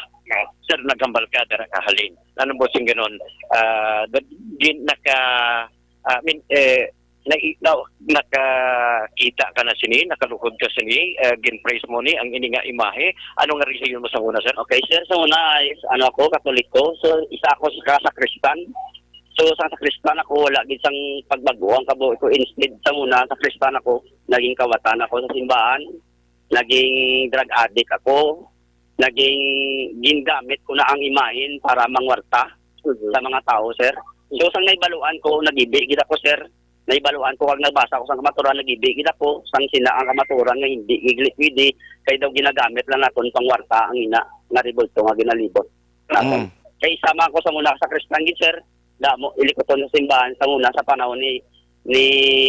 Sir, naghambal ka dara ka halin. Ano mo sing ganon? Ah, da- gin, naka, I mean, eh, na, na, nakakita ka na sini, nakaluhod ka sini, eh, gin-praise mo ni ang ini nga imahe. Ano nga relihiyon mo sa una, sir? Okay, sir, sa una is ano ako, Katoliko. So isa ako sa sakristan. So sa sakristan ako, wala gid sang pagbago ang kabuhi ko. Instead sa una, sakristan ako, naging kawatan ako sa simbahan, naging drug addict ako, naging gingamit ko na ang imahin para mangwarta sa mga tao, sir. So sang naibaluan ko, nagibi gid ako, sir. Naibaluan ko kag nabasa ko sang kamaturan, nagibi gid ako sang sina ang kamaturan nga hindi gid pwede kay daw ginagamit lang naton pangwarta ang ina nga rebulto nga ginalibot naton. Mm. Kay sama ko sa una sa Kristan gid, sir, damo ilikoton sa simbahan sa una sa panahon ni ni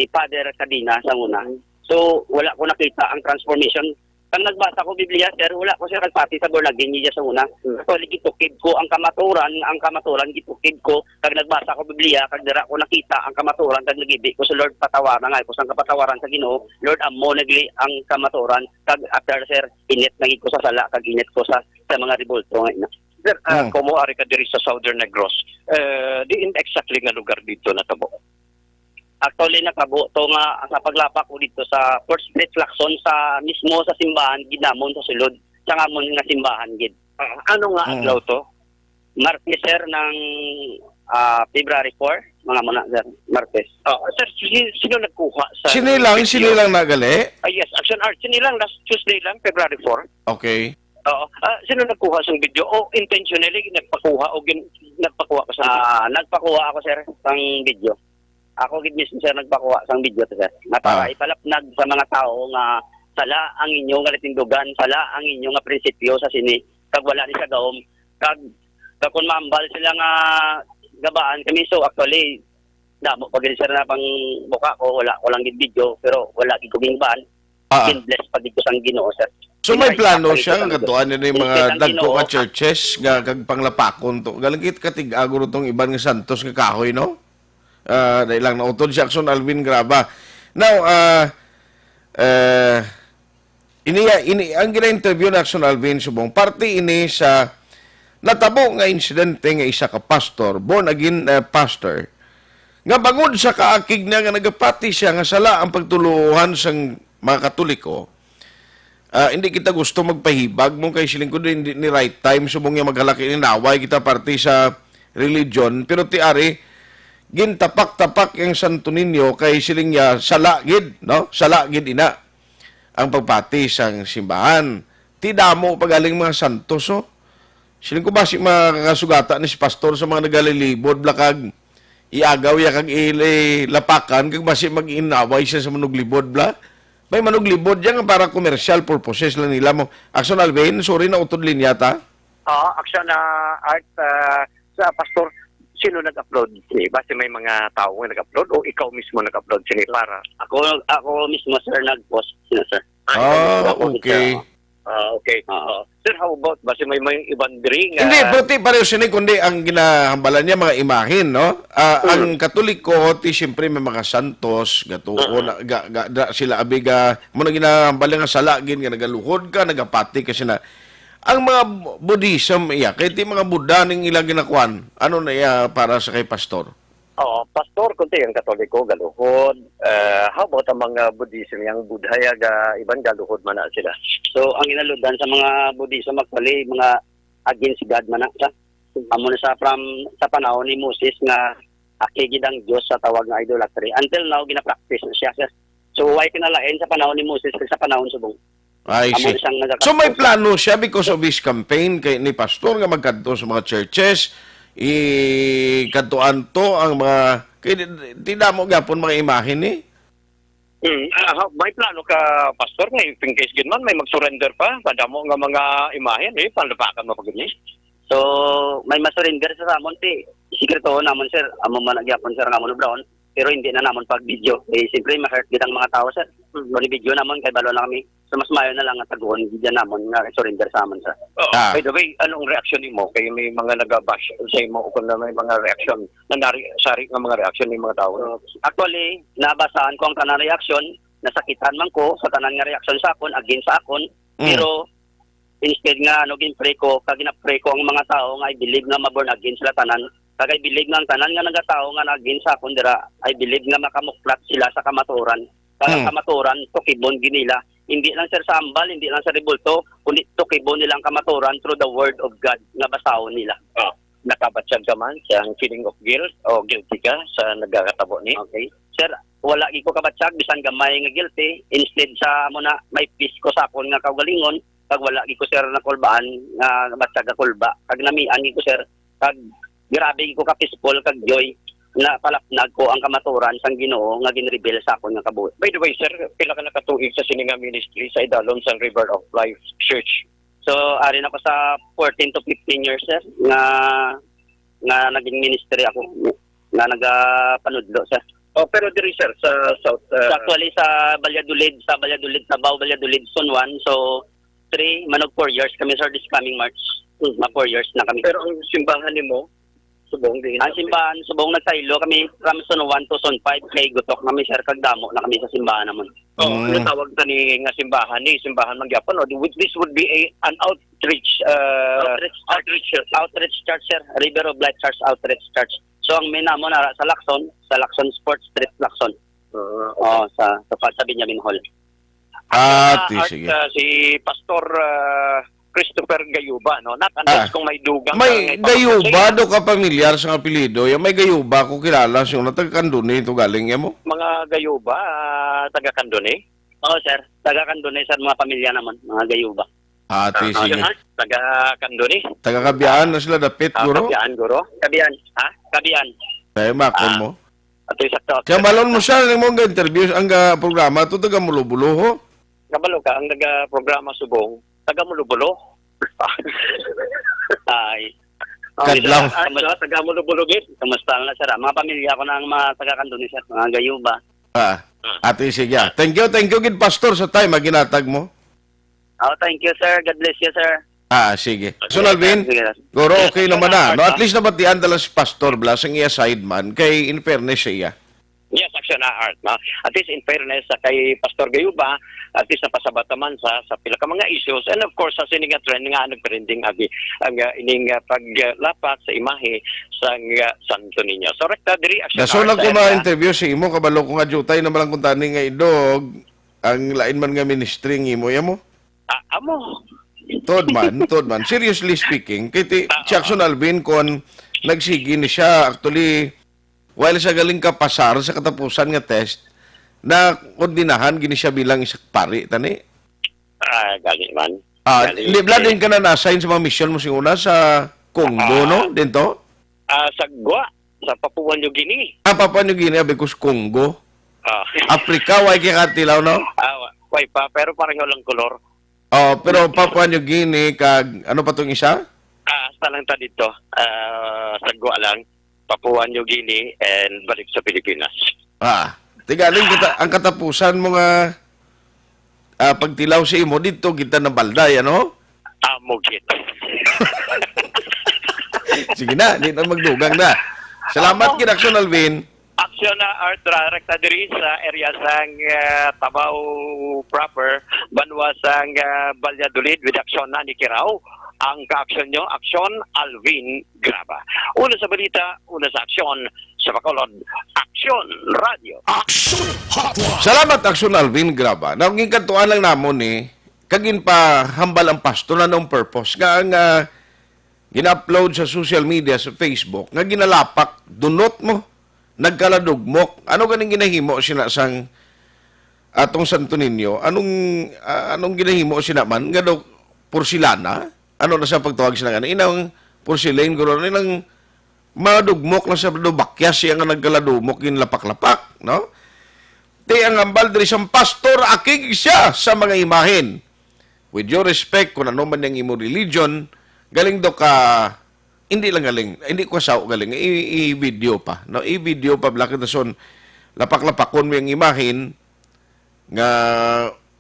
Father Cadena sa una. So wala ko nakita ang transformation. Kang nagbasa ko Biblia, sir, wala ko, sir, nagpati sa born again niya sa una. Actually, gitukib ko ang kamaturan, ang kamaturan gitukib ko. Kag nagbasa ko Biblia, kag dira ko nakita ang kamaturan, kag nagibi ko sa Lord, patawara nga ko sang kapatawaran sa Ginoo. Lord, amo nagli ang kamaturan, kag after, sir, init na gid ko sa sala, kag init ko sa sa mga rebulto nga ina. Sir, ah, Hmm. Komo, ari ka diri sa Southern Negros. Eh, diin exactly nga lugar dito natabo? Actually, nakabo to nga sa paglapak ko dito sa Fourth Street, Lacson, sa mismo sa simbahan, ginamon sa sulod, sa ngamon nga simbahan gid. Ah, ano nga Mm. adlaw to? Martes, sir, ng ah, February four, mga muna, sir, Martes. Ah, sir, si, sino nagkuha sa Sini lang, video? Sini lang nagali? Ah, yes, Action Art. Sini lang, last Tuesday lang, February four. Okay. Oo. Ah, sino nagkuha sa video? O intentionally nagpakuha o gin, nagpakuha ka sa video? Ah, nagpakuha ako, sir, sang video. Ako gid mismo, sir, nagpakuha sang video to, sir. Nga para Ah. ipalapnag sa mga tao nga sala ang inyo nga natindugan, sala ang inyo nga prinsipyo sa sini, kag wala ni sa gaom. Kag, kag kung maambal sila nga gabaan kami, so actually, damo pa gid, sir, na pang buka ko, wala ko lang gid video, pero wala gid ko gingabaan. Ah. Gin-bless pa gid ko sang Ginoo, sir. So may Gin-, plano pa gid siya ko sang nga Ginoo. katuan ni mga Instead ang dagko nga Ginoo, churches nga kag panglapakon to. Galing kit katig-ago tong iban nga santos nga kahoy, no? Ah, dahil lang nautod si Action Alvin Graba. Now, ah, eh, Ini, ini ang gina-interview ni Action Alvin Subong. Parte ini sa natabo nga insidente nga isa ka pastor, born again, eh, pastor, nga bangod sa kaakig niya nga nagapati siya nga sala ang pagtuluohan sang mga Katoliko, ah, hindi kita gusto magpahibag mo kay siling ko din, hindi ni right time subong niya maghalak ini naway kita parte sa religion, pero ti ari gintapak-tapak ang Santo Niño kay siling niya sala gid, no? Sala gid ina ang pagpati sang simbahan. Ti damo pa galing mga santos, oh. Siling ko basi makasugata ni si pastor sa mga nagalilibod bla kag iagaw ya kag ili lapakan kag basi mag-inaway siya sa manuglibod bla. May manuglibod yan nga para commercial purposes lang nila mo. Action Alvin, sorry na utod linya ta. Ah, action na art ah, sa pastor, sino nag-upload? Si basi may mga tao nga nag-upload o ikaw mismo nag-upload sini para? Ako ako mismo sir nag-post sila sir. Ah, ikaw mismo Ah, nag-upload okay. Sir. Ah, okay. Ah. Oh. Sir, how about basi may may iban diri nga Hindi, pero ti pareho sini kundi ang ginahambalan niya mga imahen, no? Ah, Mm. ang Katoliko ti siyempre may mga santos, gatuon, Mm. ga, ga, da, sila abiga mo na ginahambal nga sala gid nga nagaluhod ka, nagapati ka sina. Ang mga Bu-, Buddhism iya kay ti mga Buddha ning ila ginakuan. Ano na iya para sa kay pastor? Oo, pastor, kunti ang Katoliko, galuhod. Eh, how about ang mga Buddhism, yang Buddha, ya, ga, iban galuhod man na sila. So, ang inaludan sa mga Buddhism, actually, mga against God man na sa. Amo na sa from sa panahon ni Moses nga akig gid ang Dios sa tawag nga idolatry. Until now, gina-practice na siya, sir. So, why kinalain sa panahon ni Moses kag sa panahon subong? I Amo see. Siyang nagakatapos. So, may plano siya because of his campaign kay ni pastor nga magkadto sa mga churches, ikadtuan to ang mga kay di, di damo gyapon mga imahen ni. Hmm, ah, ha- may plano ka, pastor, nga if in case gid man may mag-surrender pa, madamo nga mga imahen, eh, palapakan mo pa gid ni. So, may ma-surrender sa samon ti sikreto namon, sir. Amo man gyapon, sir, nga mo nublaon. Pero hindi na namon pag-video. Eh, siyempre, ma-hurt gid ang mga tao, sir. Mhm. Kung i-video namon, kay balo lang kami. So, mas maayo na lang nga taguon gid namon nga surrender sa amon, sir. Oh, Ah. by the way, anong reaksyon nimo kay may mga nagabash sa imo o kung na may mga reaksyon na nari, sari nga mga reaksyon ng mga tao? So, actually, nabasaan ko ang tanan reaksyon, nasakitan man ko sa tanan nga reaksyon sa akon, against sa akon, Mm. pero instead nga, ano, ginpray ko, kag ginapray ko ang mga tao nga I believe nga ma-born again sila tanan. Kag I believe nga ang tanan nga nagatawo nga nag-against sa akon dira, I believe nga makamuklat sila sa kamatuoran. Kag ang Hmm. kamatuoran, tukibon gid nila. Hindi lang, sir, sa ambal, hindi lang sa rebulto, kundi tukibon nila ang kamatuoran through the word of God nga basahon nila. Ah, nakabatyag ka man sa feeling of guilt o guilty ka sa nagakatabo ni? Okay. Sir, wala gid ko kabatyag, bisan gamay nga guilty. Instead sa amo na, may peace ko sa akon nga kaugalingon, kag wala gid ko, sir, nakulbaan nga batyag nga kulba. Kag namian gid ko, sir, kag grabe gid ko ka peaceful kag joy na palapnag ko ang kamatuoran sang Ginoo nga ginreveal sa akon nga kabuhi. By the way, sir, pila ka na ka tuig sa sini nga ministry sa idalom sang River of Life Church? So, ari na ko sa fourteen to fifteen years, sir, nga, nga naging ministry ako, nga nagapanudlo, sir. Oh, pero diri, sir, sa South, uh, So, actually, sa Valladolid, sa Valladolid, Sabao, Valladolid, Zone one. So, three, manog four years kami, sir, this coming March. Mhm. Ma four years na kami. Pero ang simbahan nimo, subong, di Ang simbahan, subong, nagsaylo kami from Zone one to Zone five, kay gutok kami, sir, kag damo na kami sa simbahan namon. Oh, ano Mm. tawag ta ni nga simbahan? Ni simbahan man gyapon, no? This would be a, an outreach, uh, Outreach church. outreach church. Outreach church, sir. River of Life Church Outreach Church. So, ang main namon ara sa Lacson, sa Lacson Sports Street, Lacson. Ah, okay. Oh, sa, sa, sa Benjamin Hall. Ah, At, ti, at, sige. ah, si Pastor, ah, Christopher Gayuba, no? Not unless Ah. kung may dugang May ka nga Gayuba, ipapasensya. do ka pamilyar sa apelyido? Yan, may Gayuba ko kilala, siya na taga Candoni to galing, yan mo? Mga Gayuba, ah, taga Candoni? Oo, sir. Taga Candoni, sir, mga pamilya naman, mga Gayuba. Ah, ti, Ah, sige. yan, ah, taga Candoni. Taga Kabian na sila dapit, Ah, guro? Kabian, guro. Kabian. Ha? Kabian. Tayo, makon Ah. mo. Ato yung sakto. Kaya malon mo siya, mo nga interview, ang, ah, programa to, taga Mulo-Bulo, ho? Kabalo ka, ang naga-programa subong, taga Mulo-Bulo. Ay. Kadlaw. Ang isa, ano, taga Mulo-Bulo gid. Kumusta na, sir? Mga pamilya ko na ang mga taga Candoni, sir. Mga Gayuba. Ah, ate, sige. Ah. Thank you, thank you gid, Pastor, sa time nga ginatag mo. Oh, thank you, sir. God bless you, sir. Ah, sige. Sir Alvin, Sige, sir. guro, okay Yes, naman sir. na. No, at least nabatian dala si Pastor Blas ang iya side man, kay in fairness sa iya. Yes, Action na, Art, no? At least, in fairness sa kay Pastor Gayuba, at least napasabata man sa, sa pila ka mga issues. And of course, sa sini nga trend nga nagtrending agi ang, ah, ining, ah, paglapak sa imahe sang, ah, Santo Niño. So, rekta diri, Action Dason Art, lang ko and, ah, ma-interview sa imo, kabalo ko nga diutay na malang kuntani nga idog, ang lain man nga ministry nga imo, ya mo? Ah, amo. Tuod man, tuod man. Seriously speaking, kay ti, Ah, si Action ah. Alvin, kon nagsigi ni siya, actually, while sa galing kapasar sa katapusan nga test, na kondinahan gini siya bilang isa ka pari, tani? Ah, gani man. Ah, Gani, hindi, bla, eh. Din ka na na-assign sa mga mission mo sing una sa Congo, Ah. no? Din to? Ah, sa Gua, sa Papua New Guinea. Ah, Papua New Guinea, because Congo. Ah. Africa, why kaya katilaw, no? Ah, wa-, way pa, pero pareho lang kolor. Oh, pero Papua New Guinea, kag ano pa tong isa? Ah, hasta lang ta dito. Ah, sa Gua lang. Papua New Guinea and balik sa Pilipinas. Ah, tigaling kita, ang katapusan mo nga, ah, pagtilaw sa imo dito, kita na balday, ano? Amo gid. Sige na, di na magdugang na. Salamat, Amo. Kid Action Alvin. Action na, Art, ra-, rekta diri sa area sang, ah, Tabaw proper, banwa sang, ah, Valladolid, with action na ni Kirao. Ang ka-action nyo, Action Alvin Graba. Una sa balita, una sa aksyon, sa Bacolod, Aksyon Radio. Action Hotline. Salamat, Aksyon Alvin Graba. Naungin kantuan lang namon ni, kag ginpahambal ang pastor na nung purpose nga ang, ah, gina-upload sa social media, sa Facebook, nga ginalapak, dunot mo, nagkaladugmok. Ano ganing ginahimo sina sang atong Santo Niño? Anong, ah, anong ginahimo sina man? Nga daw, porselana? Ano na sa pagtawag sila nga? Inang porcelain, guro, inang madugmok na sa do bakyas siya nga nagkaladumok, ginlapak-lapak, no? Ti ang hambal diri sang pastor, akig siya sa mga imahen. With your respect, kung ano man ang imo religion, galing do ka, hindi lang galing, hindi ko sao galing, i-, i-video pa, no? I-video pa, Black Dason, lapak-lapakon mo yung imahen, nga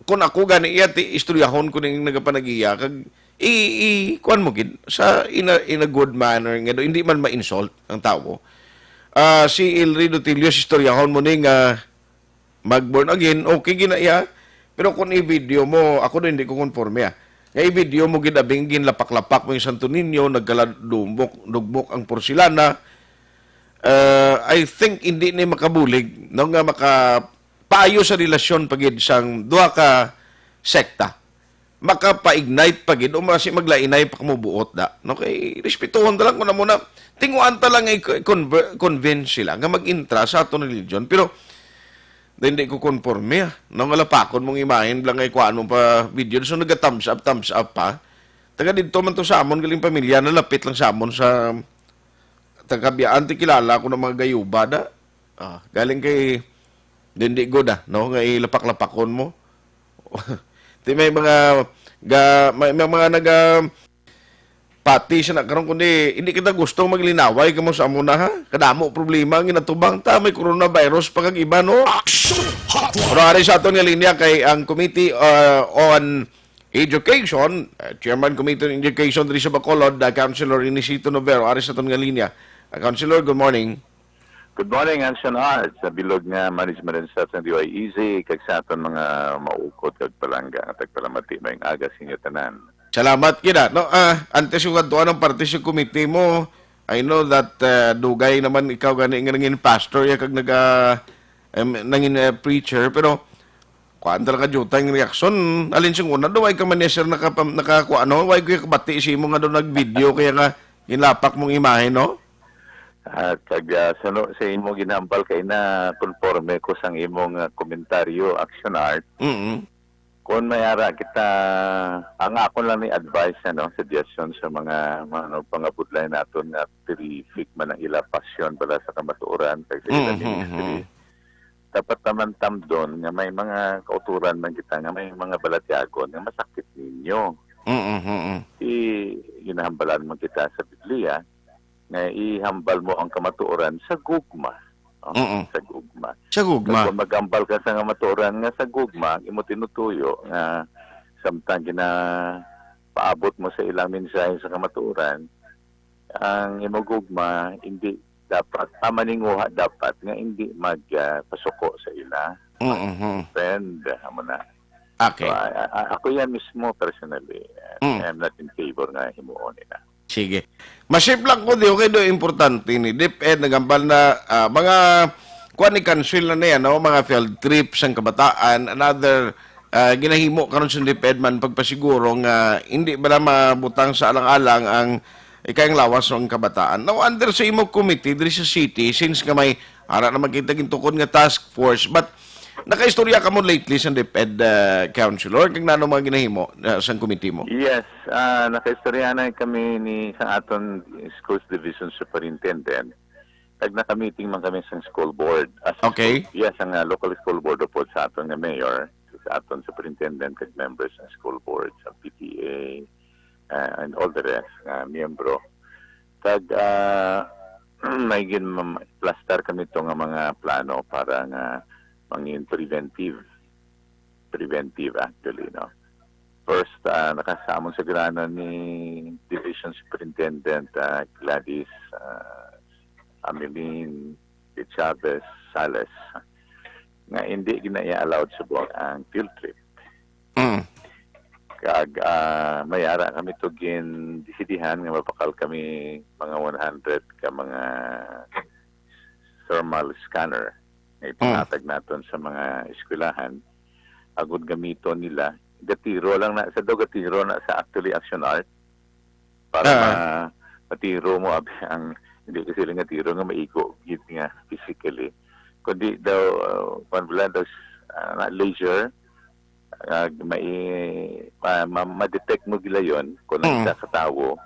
kung ako gani iya, ti, istoryahon ko ning nagapanagiya, kag i, i, kuwan mo gid, sa in a, in a good manner, nga do, hindi man ma-insult ang tawo. Ah, si Ilri Dutilius, istoryahon mo ni nga mag-born again, okay gina iya. Pero kung i-video mo, ako do hindi ko konforme, ah. Nga i-video mo gid, abing ginlapak-lapak mo yung Santo Niño, nagkaladumok, dugmok ang porselana. Uh, I think hindi ni makabulig, no, nga makapaayo sa relasyon pa gid sang duha ka sekta. Makapa-ignite pa gid o masi maglainay pa kamo buot da. No, kay respetuhon ta lang kung amo na, tinguan ta lang i-, conver-, convince sila nga mag-intra sa aton religion. Pero hindi ko konforme, ah. No, nga lapakon mong imahen, bla nga ikuan mo pa video. So, naga-thumbs up, thumbs up pa. Taga didto man to sa amon, galing pamilya, nalapit lang sa amon sa taga Biaan, ti kilala ko ng mga gayuba da. Ah, galing kay Dindi Good, ah, no? Nga ilapak-lapakon mo. Ti may mga ga-, may, may mga naga pati siya na karon, kundi hindi kita gusto maglinaway kamo sa amuna, ha? Kadamo problema ang ginatubang ta, may coronavirus pa kag iba, no? Action Hotline. Pero ari sa aton nga linya kay ang Committee, uh, on Education, uh, Chairman Committee on Education diri sa Bacolod, uh, Councilor Inesito Novero, ari sa aton nga linya. Uh, Councilor, good morning. Good morning, Action Art, sa bilog nga management and staff ng D Y E Z, kag sa aton mga maukod kag palangga nga tagpalamati, maayong aga sa inyo tanan. Salamat gid, ah. No, ah, antes ko kadtuan ang parte sa committee mo, I know that, ah, dugay naman ikaw gani nga nangin pastor ya kag naga, em, nangin, eh, preacher, pero kuan talaga jutay ang reaksyon. Alin sing una do, way ka man, sir, nakapam-, nakakuha, no? Way ko kabati si mo nga do nag-video kaya nga ginlapak mong imahe, no? Ah, kag, ah, suno sa imo ginhambal kay na konforme ko sang imong, ah, komentaryo, Action Art. Mm. Kung may ara kita, ang ako lang ni advice, ano, suggestion sa mga, mga nagpangabudlay naton nga terrific man ang ila passion para sa kamatuoran kag sa ila Mm, mm, ministry. Mm. Dapat naman tamdon nga may mga kauturan man kita nga may mga balatyagon nga masakit ninyo. Mm, mm, mm. Di ginahambalan man kita sa Biblia nga ihambal mo ang kamatuoran sa gugma, no? Mm. Sa gugma. Sa gugma. Kag kung maghambal ka sa kamatuoran nga sa gugma, ang imo tinutuyo nga samtang ginapaabot mo sa ilang mensahe sa kamatuoran, ang imo gugma hindi dapat, ah, maninguha dapat nga hindi mag, ah, pasuko sa ila. Mm-hmm. Friend, amo na. Okay. So, a-, a-, ako yan mismo personally, uh, Mm. I'm not in favor nga himuon nila. Sige. Masip lang ko, di okay do importante ni DepEd, nagambal na, ah, mga kuan ni council na niya, no? Mga field trips ang kabataan, another, ah, ginahimo karon sa DepEd man pagpasiguro nga hindi ba na mabutang sa alang-alang ang ikayang lawas ng kabataan. Now, under sa imo committee diri sa city, since nga may ara na magkita gintukod nga task force, but nakaistorya ka mo lately sa DepEd, ah, Councilor, kag nano mga ginahimo, ah, sang committee mo? Yes, ah, nakaistorya na kami ni sa aton schools division superintendent. Kag naka-meeting man kami sa school board. Ah, sa Okay. school, yes, ang, ah, local school board upod sa aton nga mayor, sa aton superintendent kag members ng school board, sa P T A, ah, and all the rest nga miyembro. Kag, ah, may gin-, plastar kami to nga mga plano para nga mangin preventive. Preventive, actually, no? First, ah, nakasamon sa grana ni Division Superintendent, ah, Gladys, ah, Amelin de Chavez Sales nga hindi ginaiya allowed subong ang field trip. Mm. Kag, ah, may ara kami to gin-desidihan nga mabakal kami mga one hundred ka mga thermal scanner nga Mm. ipangatag naton sa mga eskwelahan, agud gamiton nila. Gatiro lang na, sa daw gatiro na sa actually Action Art para Ah. ma-, matiro mo abi ang, hindi ko sila nga tiro nga maigo gid nga physically. Kundi daw, uh, kwan bala daw, ah, na leisure, ah, mai-, ma-, ma-, ma-detect mo gila yon kung ang Mm. isa ka tawo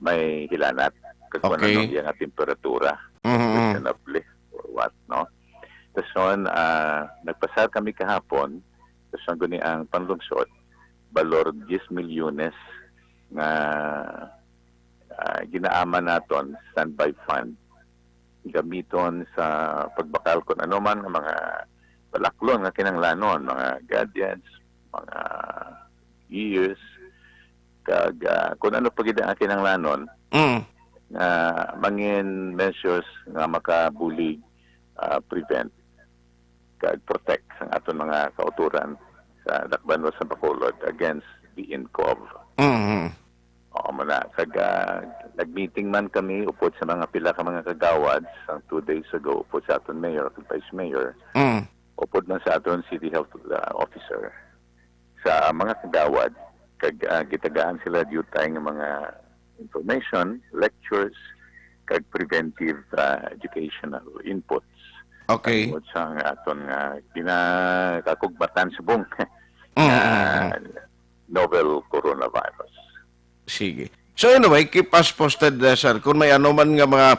may hilanat kag kung Okay. ano iya nga temperatura, Mm, mm. questionably or what, no? Tapos, ah, nagpasar kami kahapon, tapos ang guni ang panlungsod, balor diyes milyones nga, ah, ginaaman naton standby fund gamiton sa pagbakal kun ano man nga mga balaklon nga kinahanglanon, mga gadgets, mga gears, kag, ah, kun ano pa gid ang kinahanglanon Mm. nga mangin measures nga makabulig, ah, prevent kag protect sang aton mga kautoran sa Dakbanos sa Bacolod against the incov. Mm. Oo, mo na. Kag, ah, nag-meeting man kami upod sa mga pila ka mga kagawad sang two days ago upod sa aton mayor kag vice mayor, Mm. upod man sa aton city health, ah, officer, sa mga kagawad, kag, ah, gitagaan sila diutay nga mga information, lectures, kag preventive, ah, educational inputs. Okay. Tungod sa nga aton nga ginakakugmatan subong Mm, nga mm, mm. novel coronavirus. Sige. So anyway, keep us posted, uh, sir. Kung may ano man nga mga,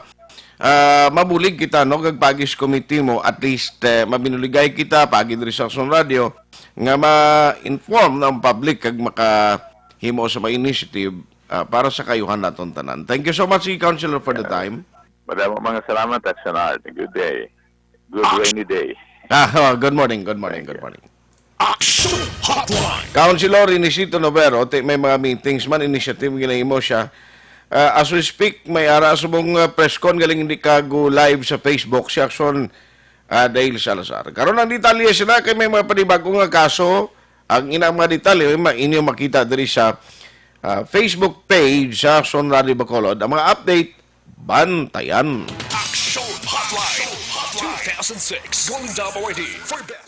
ah, mabulig kita, no, kag pagis committee mo, at least, eh, mabinuligay kita, pagi diri sa Action Radio, nga ma-inform na ang public kag makahimo sa mga initiative, ah, para sa kayuhan naton tanan. Thank you so much, Councilor, for the time. Madamo mga salamat, Action Art. Good day. Good rainy day. Ah, oh, good morning, good morning, Thank good you. morning. Action Hotline. Councilor Inesito Novero, ti may mga meetings man, initiative ginahimo siya. Ah, as we speak, may ara subong, ah, press con, galing hindi ka go live sa Facebook, si Action, ah, Dale Salazar. Karon ang detalye sila kay may mga panibago nga kaso. Ang ina mga detalye, may ma-, inyo makita diri sa, ah, Facebook page sa Action Radio Bacolod. Ang mga update, bantayan. Action Hotline two thousand six. Golden Dam Awardee for Best.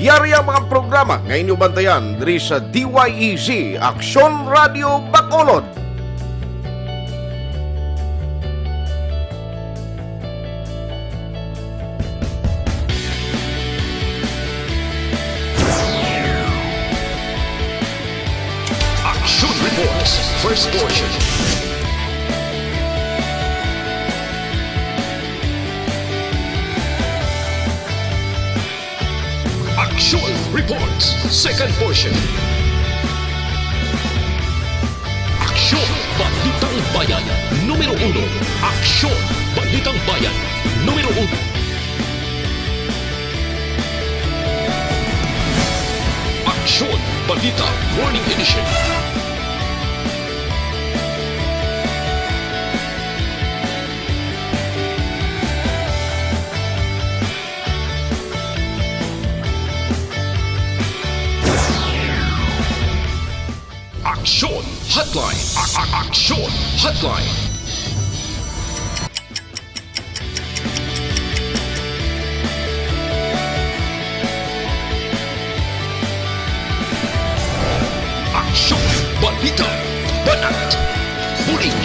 Yari ang mga programa nga inyo bantayan diri sa D Y E Z, Aksyon Radio Bacolod. Action Reports, first portion. Action Reports, second portion. Aksyon, Balitang Bayan, numero uno. Aksyon, Balitang Bayan, numero uno. Aksyon, Balita, Morning Edition. Aksyon Hotline. A- a- Aksyon Hotline. Aksyon, balita, banat, bulig.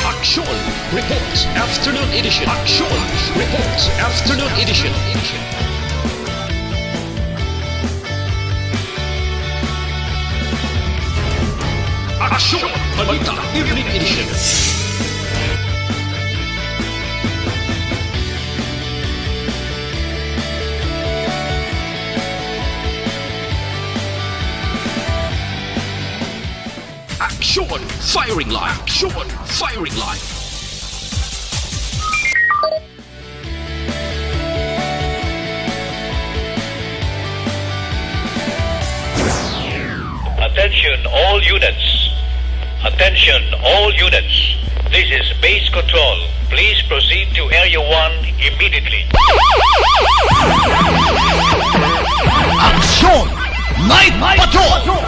Aksyon Reports Afternoon Edition. Aksyon Reports Afternoon Edition. Aksyon Balita Evening Edition. Aksyon Firing Line. Aksyon Firing Line. Attention all units. Attention all units. This is base control. Please proceed to Area one immediately. Aksyon! Night Patrol!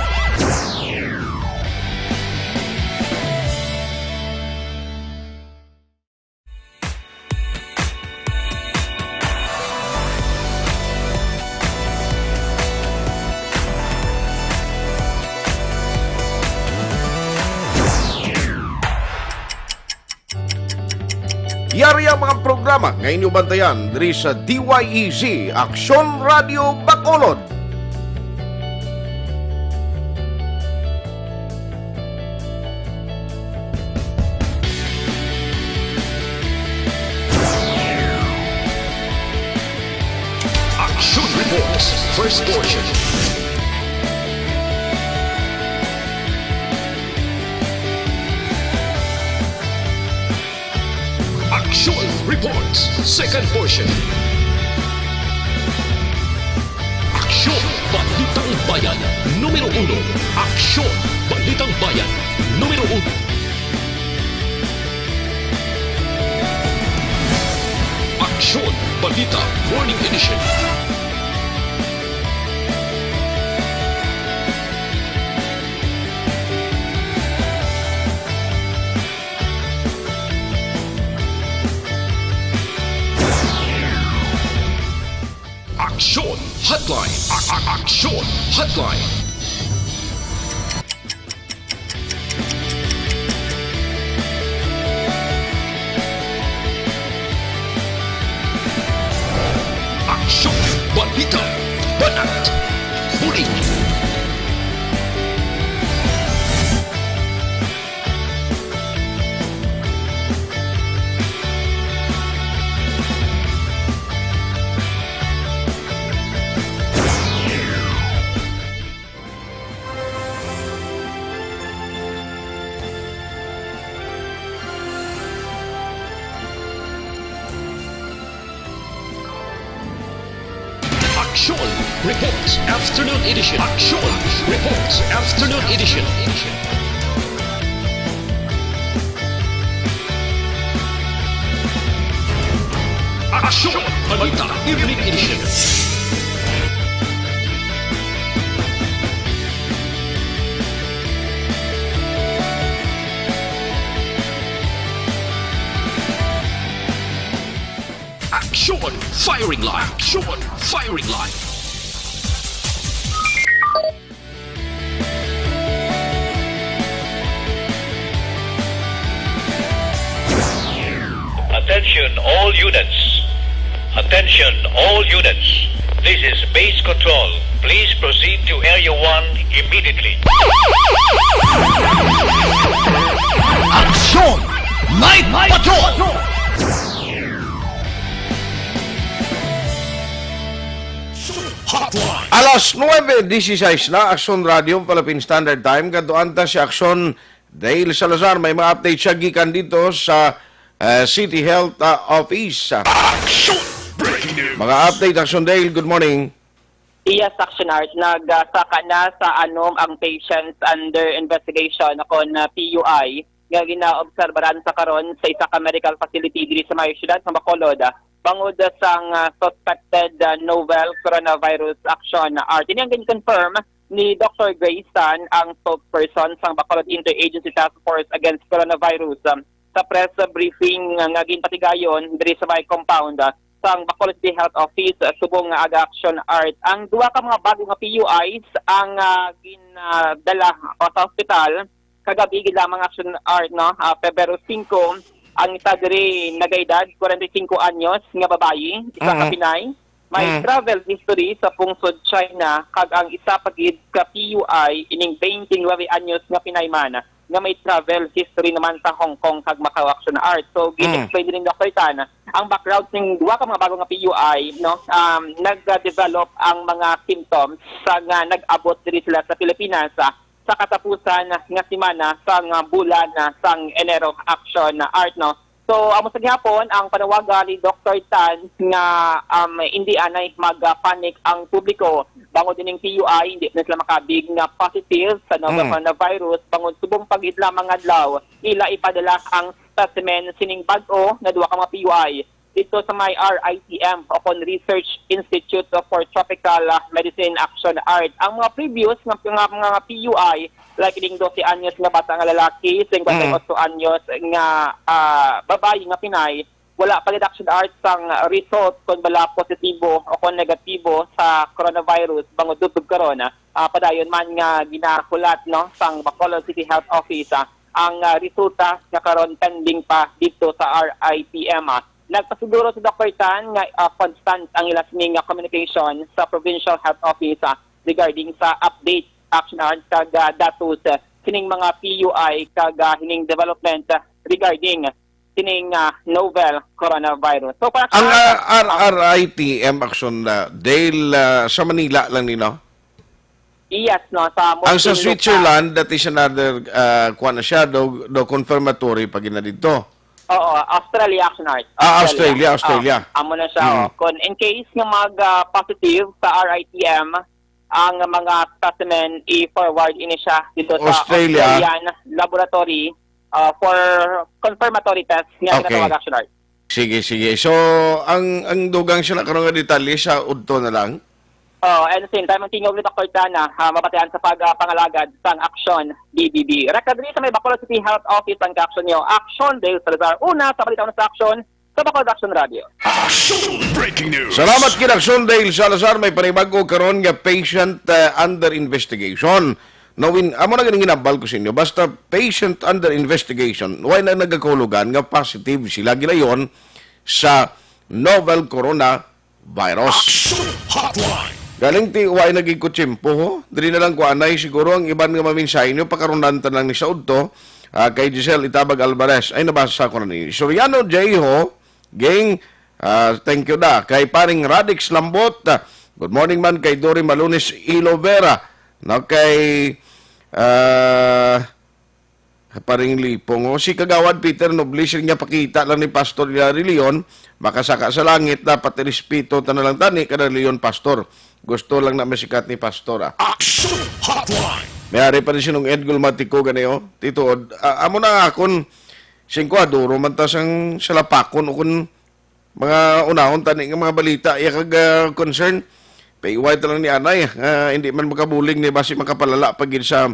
Yari ang mga programa nga inyo bantayan diri sa D Y E Z Aksyon Radio Bacolod. Action Reports, first portion. Action Reports, second portion. Aksyon, Balitang Bayan, numero uno. Aksyon, Balitang Bayan, numero uno. Aksyon, Balita, Morning Edition. Aksyon Hotline. A- a- Aksyon Hotline. Aksyon, balita, banat, bulig. Aksyon Reports Afternoon Edition. Aksyon Reports Afternoon Edition. Aksyon Balita Evening Edition. Aksyon Firing Line. Aksyon Firing Line. Attention all units. Attention all units. This is base control. Please proceed to area one immediately. Aksyon Night Patrol! Alas nuebe dieciséis na, Aksyon Radio, Philippine Standard Time. Kadtuan ta si Aksyon Dale Salazar. May mga update siya gikan dito sa, eh, City Health, ah, Office. Action! Breaking news! Mga update, Aksyon Dale, good morning. Yes, Action Art. Nagsaka na sa anom ang patients under investigation o kon, ah, P U I nga ginaobserbaran sa karon sa isa ka medical facility diri sa may siyudad sa Bacolod, ah, bangod sang, ah, suspected, ah, novel coronavirus, Action Art. Ini ang gin-confirm ni Doctor Grace Tan, ang spokesperson sang Bacolod Interagency Task Force Against Coronavirus, um, sa press briefing nga ginpatigayon diri sa may compound, ah, sang Bacolod City Health Office, ah, subong nga aga, Action Art. Ang duha ka mga bago nga P U Is ang, ah, gin, ah, dala o sa ospital kagabi gid lamang, Action Art, no? Ah, Pebrero singko, ang isa diri nagaedad kwarenta y singko anyos nga babayi, isa ka Mm. Pinay. May Mm. travel history sa pungsod China, kag ang isa pa gid ka P U I ining twenty-nine anyos nga Pinay man nga may travel history naman sa Hong Kong kag Macau, Action Art. So, Mm. gin-explain din ni Doctor Tan ang background sing duha ka mga bago nga P U I, no? Um, nag-develop ang mga symptoms sa nga nag-abot diri sila sa Pilipinas, ah, sa katapusan nga semana sang bulan, ah, sang Enero, Action Art, no? So, amo sa gihapon ang panawagan ni Doctor Tan nga, um, hindi anay mag-panic ang publiko bangod ining P U I, hindi na sila makabig nga positive sa novel Mm. coronavirus, bangod subong pa gid lamang adlaw ila ipadala ang specimen sining bag-o nga duha ka mga P U I dito sa may R I T M o kon Research Institute for Tropical, ah, Medicine, Action Art. Ang mga previous nga, nga, nga P U I, like ning dose anyos nga bata nga lalaki, Mm. singkwenta y otso anyos nga, ah, babayi nga Pinay, wala pa gid, Action Art, sang result kon bala positibo o kon negatibo sa coronavirus bangod tubtob karon, ah, padayon man nga ginahulat, no, sang Bacolod City Health Office, ah, ang, ah, resulta nga karon pending pa dito sa R I T M, ah. Nagpasiguro si Doctor Tan nga, ah, constant ang ila sini nga communication sa Provincial Health Office, ah, regarding sa update, Action Art, kag, ah, datos, ah, sining mga P U I kag, ah, hining development, ah, regarding sining, ah, novel coronavirus. So, para Ang, sa ah, R R I T M, Action, ah, Dale, ah, sa Manila lang ni, no? Yes, no, sa Ang sa Muntinlupa. Switzerland, that is another, ah, kuwan na siya, do, do confirmatory pa gina dito. Oo, Australia, Action Art. Ah, Australia, Australia. Ah, amo na siya, Mm. oh. Kung in case nga mag, ah, positive sa R I T M, ang mga specimen, i-forward ini siya dito sa Australia. Australian laboratory, ah, for confirmatory test nga Okay. ginatawag, Action Art. Sige, sige. So, ang, ang dugang sila karon nga detalye sa udto na lang? Oh, and same time, ang tingog ni Doctor Tan, ah, mabatian sa pag, ah, pangalagad sang Action D B B. Rekta diri sa may Bacolod City Health Office ang ka-action niyo. Action, Dale Salazar. Una sa balita, una sa Action, sa Bacolod Action Radio. Action Breaking News. Salamat gid, Action Dale Salazar. May panibag-o karon nga patient, ah, under investigation. No, win, amo na ganing ginambal ko sa inyo. Basta patient under investigation, wala na nagakahulugan nga positive sila gilayon sa novel corona virus. Action Hotline. Galing ti, wa na gid ko tiyempo, ho. Diri na lang ko anay, siguro ang iban nga maminsahe nyo, pakarunan ta lang ni sa udto, ah, kay Giselle Itabag Alvarez. Ay, nabasa ko na ni Soriano J. Ho, Ging, ah, thank you da. Kay paring Radix Lambot, ah, good morning man kay Dory Malunis Ilovera. No, kay, ah, Paring Lipong. O, si Kagawad Peter Noble, siya nga pakita lang ni Pastor Larry Leon, makasaka sa langit, dapat irespeto ta na lang tani kay Larry Leon, Pastor. Gusto lang na masikat ni Pastor, ah. Action Hotline! May ari pa rin sinong Ed Gulmatico gani, oh. Tituod, ah, amo na nga akon, singko, ah, duro man ta sang salapakon o kun mga unahon tani nga mga balita, iya kag, ah, concern. Paiway ta lang ni anay, ah, hindi man makabulig ni basi makapalala pa gid sa,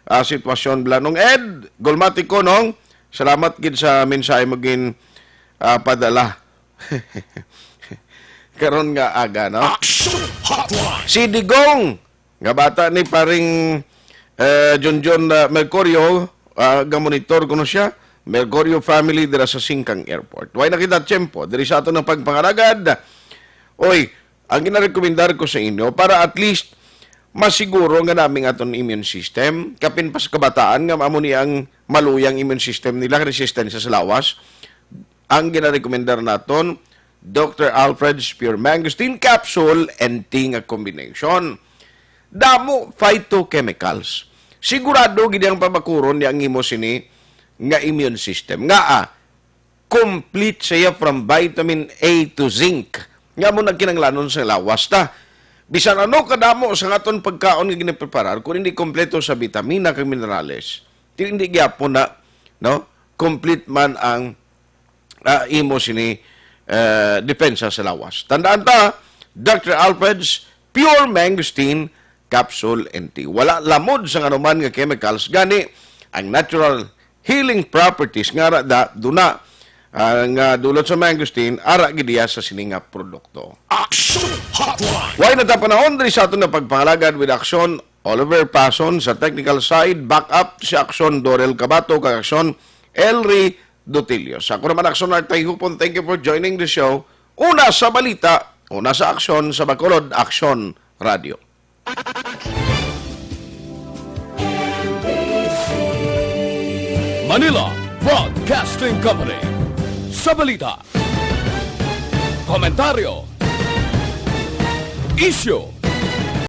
ah, sitwasyon. Blanong Ed, Gulmatico, nong, salamat gid sa mensahe mo gin, ah, padala. Karon nga aga, no? Action Hotline! Si Digong, nga bata ni paring, eh, Junjun, ah, Mercurio, ah, gamonitor kuno siya, Mercurio family dira sa Singkang Airport. Way na kita tiyempo diri sa aton nga pagpangalagad. Oy, ang ginarekomendar ko sa inyo para at least masiguro nga nami ang aton immune system, kapin pa sa kabataan nga amo ni ang maluyang immune system nila, resistensya sa lawas. Ang ginarekomendar naton, Doctor Alfred's Pure Mangosteen Capsule and Tea nga combination. Damo phytochemicals. Sigurado gid ang pabakuron niya ang imo sini nga immune system. Nga, ah, complete siya from vitamin A to zinc. Nga mo nagkinanglanon sa lawas ta. Bisan ano kadamo sa aton pagkaon nga ginapreparar, kung hindi kompleto sa bitamina kag minerales, di, hindi gyapon na, no? Complete man ang, ah, imo sini, eh, depensa sa lawas. Tandaan ta, Doctor Alfred's Pure Mangosteen Capsule and Tea. Wala lamod sang anuman nga chemicals, gani ang natural healing properties nga ara da, duna, ah, nga dulot sa mangosteen, ara gid iya sa sini nga produkto. Action Hotline! Way na ta panahon diri sa aton nga pagpangalagad with Action Oliver Pason sa technical side, backup si Action Dorel Cabato, kag Action Elry Dotilio. Sa ako naman, Action Art Tayhupon, thank you for joining the show. Una sa balita, una sa aksyon, sa Bacolod, Action Radio. Manila Broadcasting Company. Sa balita, komentaryo, isyu,